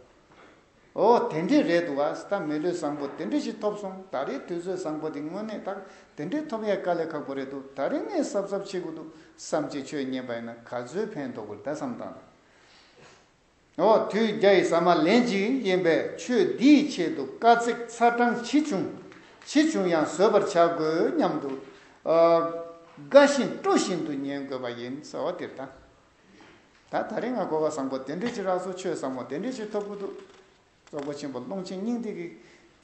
ཨོ་དེ་འདྲས་རེད་འདུག་ཨ། ད་མི་ལུས་བཟང་པོ་དེ་འདྲས་ཞིག་ཐོབ་སོང་། ད་རེས་དུས་ཚོད་བཟང་པོ་དེ་དངོས་གནས་ད་དེ་འདྲས་ཐོབ་ཡ་དཀའ་ལས་ཁག་པོ་རེད་འདུག། ད་རེས་ངས་གཟབ་གཟབ་བྱེད་དགོས་འདུག་བསམ་བྱས་ཆོས་ཉན་པ་ཡིན་ན་ག་ཚོད་ཕན་ཐོགས་དགོས་རེད་ད་བསམ་བཏང་། ཨོ་དུས་བརྒྱ་ཡི་ཟ་མ་ལན་གཅིག་ཡིན་པས་ཆོས་འདིའི་ཆེད་དུ་དཀའ་ཚེགས་ཚ་གྲང་ཇི་བྱུང་ཇི་བྱུང་ཡང་བཟོད་པར་བྱ་དགོས་སྙམ་དུ། ཨ་དགའ་བཞིན་སྤྲོ་བཞིན་དུ་ཉན་དགོས་པ་ཡིན་ཟེར་བ་དེར་ད། ད་ད་རེས་ང་གོ་སྐབས་བཟང་པོ་དེ་འདྲས་ཅིག་རག་སོང་། ཆོས་བཟང་པོ་དེ་འདྲས་ཅིག་ཐོབ་ཀྱི་འདུག། རྫོགས་པ་ཆེན་པོ་ཀློང་ཆེན་སྙིང་ཐིག་གི་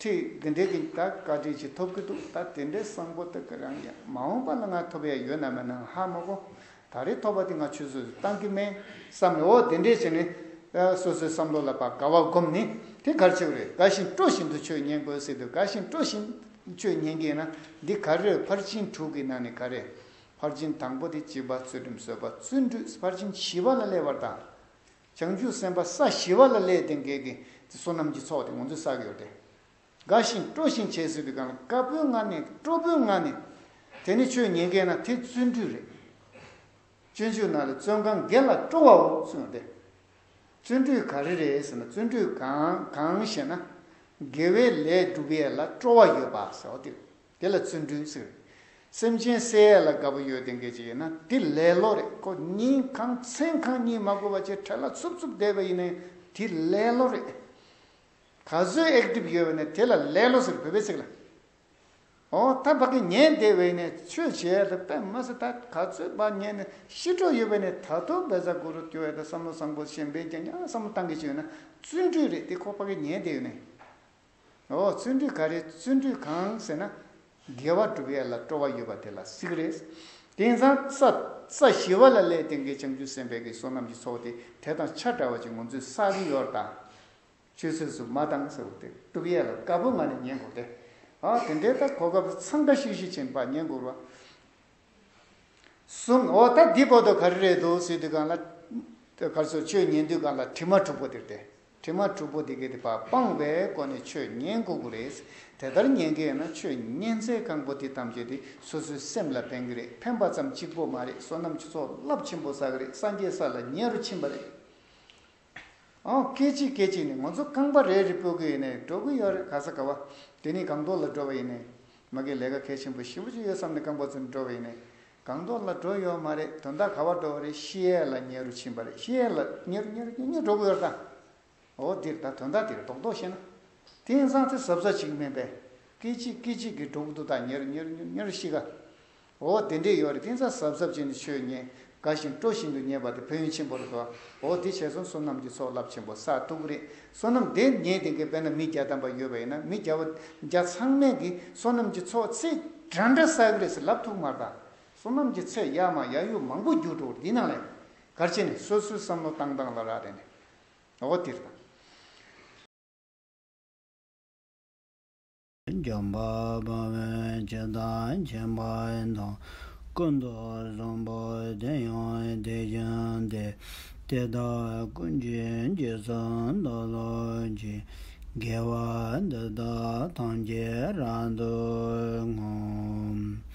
ཁྲིད་འདི་འདྲས་ཀྱི་ད་བཀའ་དྲིན་ཅིག་ཐོབ་ཀྱི་འདུག། ད་དེ་འདྲས་བཟང་པོ་དེ་ག་རང་ཡང་མ་འོངས་པ་ལ་ང་ཐོབ་ཡ་ཡོད་ན་མེད་ན་ཧ་མ་གོ། ད་རེས་ཐོབ་པ་དེ་ང་ཆུད་ཟོས་སུ་བཏང་གི་མེད་བསམ་ནས། འོ་དེ་འདྲས་བྱས་ནས་སོ་སོའི་བསམ་བློ་ལ་ཕར་དགའ་བ་སྒོམ་ནས་དེ་ག་རེ་བྱེད་དགོས་རེད། དགའ་བཞིན་སྤྲོ་བཞིན་དུ་ཆོས་ཉན་དགོས་ཟེར་དུས་དགའ་བཞིན་སྤྲོ་བཞིན་ཆོས་ཉན་གྱི་ཡིན་ན་འདི་ག་རེ་རེད། ཕར་ཕྱིན་དྲུག་གི་ནང་ནས་ག་རེ། ཕར་ཕྱིན་དང་པོ་དེ་བྱིས་པ་ཚུལ་ཁྲིམས་བཟོད་པ་བརྩོན་འགྲུས། ཕར་ཕྱིན་བཞི་པ་ལ་སླེབས་པར་དང་། བྱང་ཆུབ་སེམས་དཔའ་ས་བཞི་པ་ལ་སླེབས་ཏེ་འགལ་གྱི་བསོད་ནམས་ཀྱི་ཚོགས་དེ་ང་ཚོས་བསགས་ཡོད་དེ། དགའ་ཞིང་སྤྲོ་ཞིང་བྱས་ཟེར་དུས་གང་ལ་དགའ་པོའི་ངང་ནས་སྤྲོ་པོའི་ངང་ནས་དེ་ནི་ཆོས་ཉན་མཁན་ན་དེ་བརྩོན་འགྲུས་རེད། སྤྱོད་འཇུག་ནང་ལ་བརྩོན་གང་དགེ་ལ་སྤྲོ་བའོ་གསུངས་ཏེ། བརྩོན་འགྲུས་ག་རེ་རེད་ཟེར་ན་བརྩོན་འགྲུས་གང་གང་ཞེ་ན། དགེ་བའི་ལས་སྒྲུབ་ཡས་ལ་སྤྲོ་བ་ཡོད་པ་ཟེར་བ་དེ། དེ་ལ་བརྩོན་འགྲུས་ཟེར། སེམས་ཅན་བསད་ཡས་ལ་དགའ་པོ་ཡོད་དེ་འགལ་ཅིག་ཡིན་ན་དེ་ལེ་ལོ་རེད། ཁོ་གཉིད་གང་མཚན་གང་གཉིད་མ་དགོས་པ་ཅིག་བྲེལ་ལ་འཚུབ་འཚུབ་བསྡད་པ་ཡིན་ནའི་དེ་ལེ་ལོ་རེད། ག་ཚོད་ཨེག་ཊིབ་ཡོད་པ་ནས་དེ་ལ་ལེ་ལོ་ཟེར་བོད་པའི་ཚིག་ལ། ཨོ་ད་ཕ་གི་ཉན་བསྡད་པ་ཡིན་ནས་ཆོས་བྱེད་ཡ་ལ་དཔེ་མ་སྲིད་ད་ག་ཚོད་ཕ་ཉན་ནས་ཤི་འགྲོ་ཡོད་པ་ནས་ད་དུང་བེ་ཛ་གུ་རུ་སྐྱོ་བས་ད་བསམ་བློ་བཟང་པོ་གཞན་པའི་རྒྱ་ཉག་བསམ་བློ་བཏང་གི་བྱས་ཡོད་ན་བརྩོན་འགྲུས་རེད་དེ་ཁོ་ཕ་གི་ཉན་བསྡད་ཡོད་ནས། ཨོ་བརྩོན་འགྲུས་ག་རེ་བརྩོན་འགྲུས་གང་ཟེར་ན། དགེ་བ་སྒྲུབ་ཡ་ལ་སྤྲོ་བ་ཡོད་པ་དེ་ལ་ཟེར་གི་རེད། དེང་སང་ས་ས་ཞི་བ་ལ་སླེབས་དེང་གི་བྱང་ཆུབ་སེམས་དཔའི་གི་བསོད་ནམས་ཀྱི་ཚོགས་དེ་དེ་དང་ཆ་འདྲ་བ་ཅིག་ང་ཚོས་བསགས་ཀྱི་ཡོད་རེད་ད། ཆུད་ཟོས་སུ་མ་བཏང་ཟེར་བ་དེ་སྒྲུབ་ཡས་ལ་དགའ་པོ་ངང་ནས་ཉན་དགོས་ཏེ། ཨ་དེ་འདྲའི་ད་གོ་སྐབས་འཚང་ཁ་ཤིག་ཤིག་ཕྱིན་པ་ཉན་དགོས་རེད་བ། གསུམ། འོ་ད་འདི་བར་དུ་ག་རེ་རེད་འདུག་ཟེར་དུས་གང་ལ། ག་རེ་ཟེར་ཆོས་ཉན་དུས་གང་ལ་དྲི་མ་དྲུག་པོ་དེ་རེད་དེ། དྲི་མ་དྲུག་པོ་དེ་གས་དེ་ཕར་སྤང་བའི་སྒོ་ནས་ཆོས་ཉན་དགོས་ཀྱི་རེད། དེ་ལྟར་ཉན་གྱི་ཡོད་ན་ཆོས་ཉན་ཚད་གང་པོ་དེ་ཐམས་ཅད་དེ་སོ་སོའི་སེམས་ལ་ཕན་གྱི་རེད། ཕན་པ་ཙམ་གཅིག་པོ་མ་རེད། བསོད་ནམས་ཀྱི་ཚོགས་རླབས་ཆེན་པོ་བསགས་ཀྱི་རེད། སངས་རྒྱས་ས་ལ་ཉེ་རུ་ཕྱིན་པ་རེད། ཨོ་སྐད་ཅིག་སྐད་ཅིག་ནས་ང་ཚོ་རྐང་པ་རེ་རེ་སྤོ་གི་ཡོད་ནས་འགྲོ་གི་ཡོད་རེད། ག་ས་ག་བ་དེ་ནས་སྒང་ཏོག་ལ་འགྲོ་བ་ཡིན་ནས་མ་གི་ལས་ཀ་གལ་ཆེན་པོ་ཞེ་པོ་ཅིག་ཡོད་བསམ་ནས་རྐང་པ་ཚུར་འགྲོ་བ་ཡིན་ནས་སྒང་ཏོག་ལ་འགྲོ་ཡོད་མ་རེད། དོན་དག་ག་བ་འགྲོ་བ་རེད། ཤི་ཡས་ལ་ཉེ་རུ་ཕྱིན་པ་རེད། ཤི་ཡས་ལ་ཉེ་རུ་ཉེ་རུ་ཉེ་རུ་ཉེ་རུ་འགྲོ་གི་ཡོད་རེད་ད། འོ་འདིར་ད་དོན་དག་འདིར་རྡོག་རྡོག་བཤད་ན། དེང་སང་དེ་གཟབ་གཟབ་ཅིག་མིན་པས། སྐད་ཅིག་སྐད་ཅིག་གིས་འགྲོ་གི་འདུག་ད་ཉེར་ཉེར་ཉེར་ཉེར་ཤི་ག་འོ་དེ་འདྲས་ཡོད་རེད། དེང་སང་གཟབ་གཟབ་བྱས་ནས་ཆོས་ཉན། དགའ་ཞིང་སྤྲོ་བཞིན་དུ་ཉན་པ་དེ་ཕན་ཡོན་ཆེན་པོ་རེད་དོ། འོ་དེ་བྱས་སོང་བསོད་ནམས་ཀྱི་ཚོགས་རླབས་ཆེན་པོ་བསགས་ཐུབ་ཀྱི་རེད། བསོད་ནམས་དེ་ཉན་དེ་གའི་དཔེར་ན་མི་བརྒྱ་ཐམ་པ་ཡོད་པ་ཡིན་ན་མི་བརྒྱ་བ་བརྒྱ་ཚང་མས་ཀྱི་བསོད་ནམས་ཀྱི་ཚོགས་ཚད་འདྲ་འདྲ་བསགས་ཀྱི་རེད་ཟེར་ལབ་ཐུབ་མ་རེད་ད། བསོད་ནམས་ཀྱི་ཚད་ཡར་མར་ཡར་ཡུར་མང་པོ་རྒྱུག་འགྲོ་འདི་ནང་ལས་གར་བྱས་ནས་སོ་སོའི་བསམ་བློ་བཏང་སྟངས་ལ་རག་རེད་ནས། འོ་དེ་རེད། འཇམ་དཔལ་དཔའ་བོས་ཇི་ལྟར་མཁྱེན་པ་དང་། ཀུན་ཏུ་བཟང་པོ་དེ་ཡང་དེ་བཞིན་ཏེ། དེ་དག་ཀུན་གྱི་རྗེས་སུ་བདག་སློབ་ཅིང་། དགེ་བ་འདི་དག་ཐམས་ཅད་རབ་ཏུ་བསྔོ།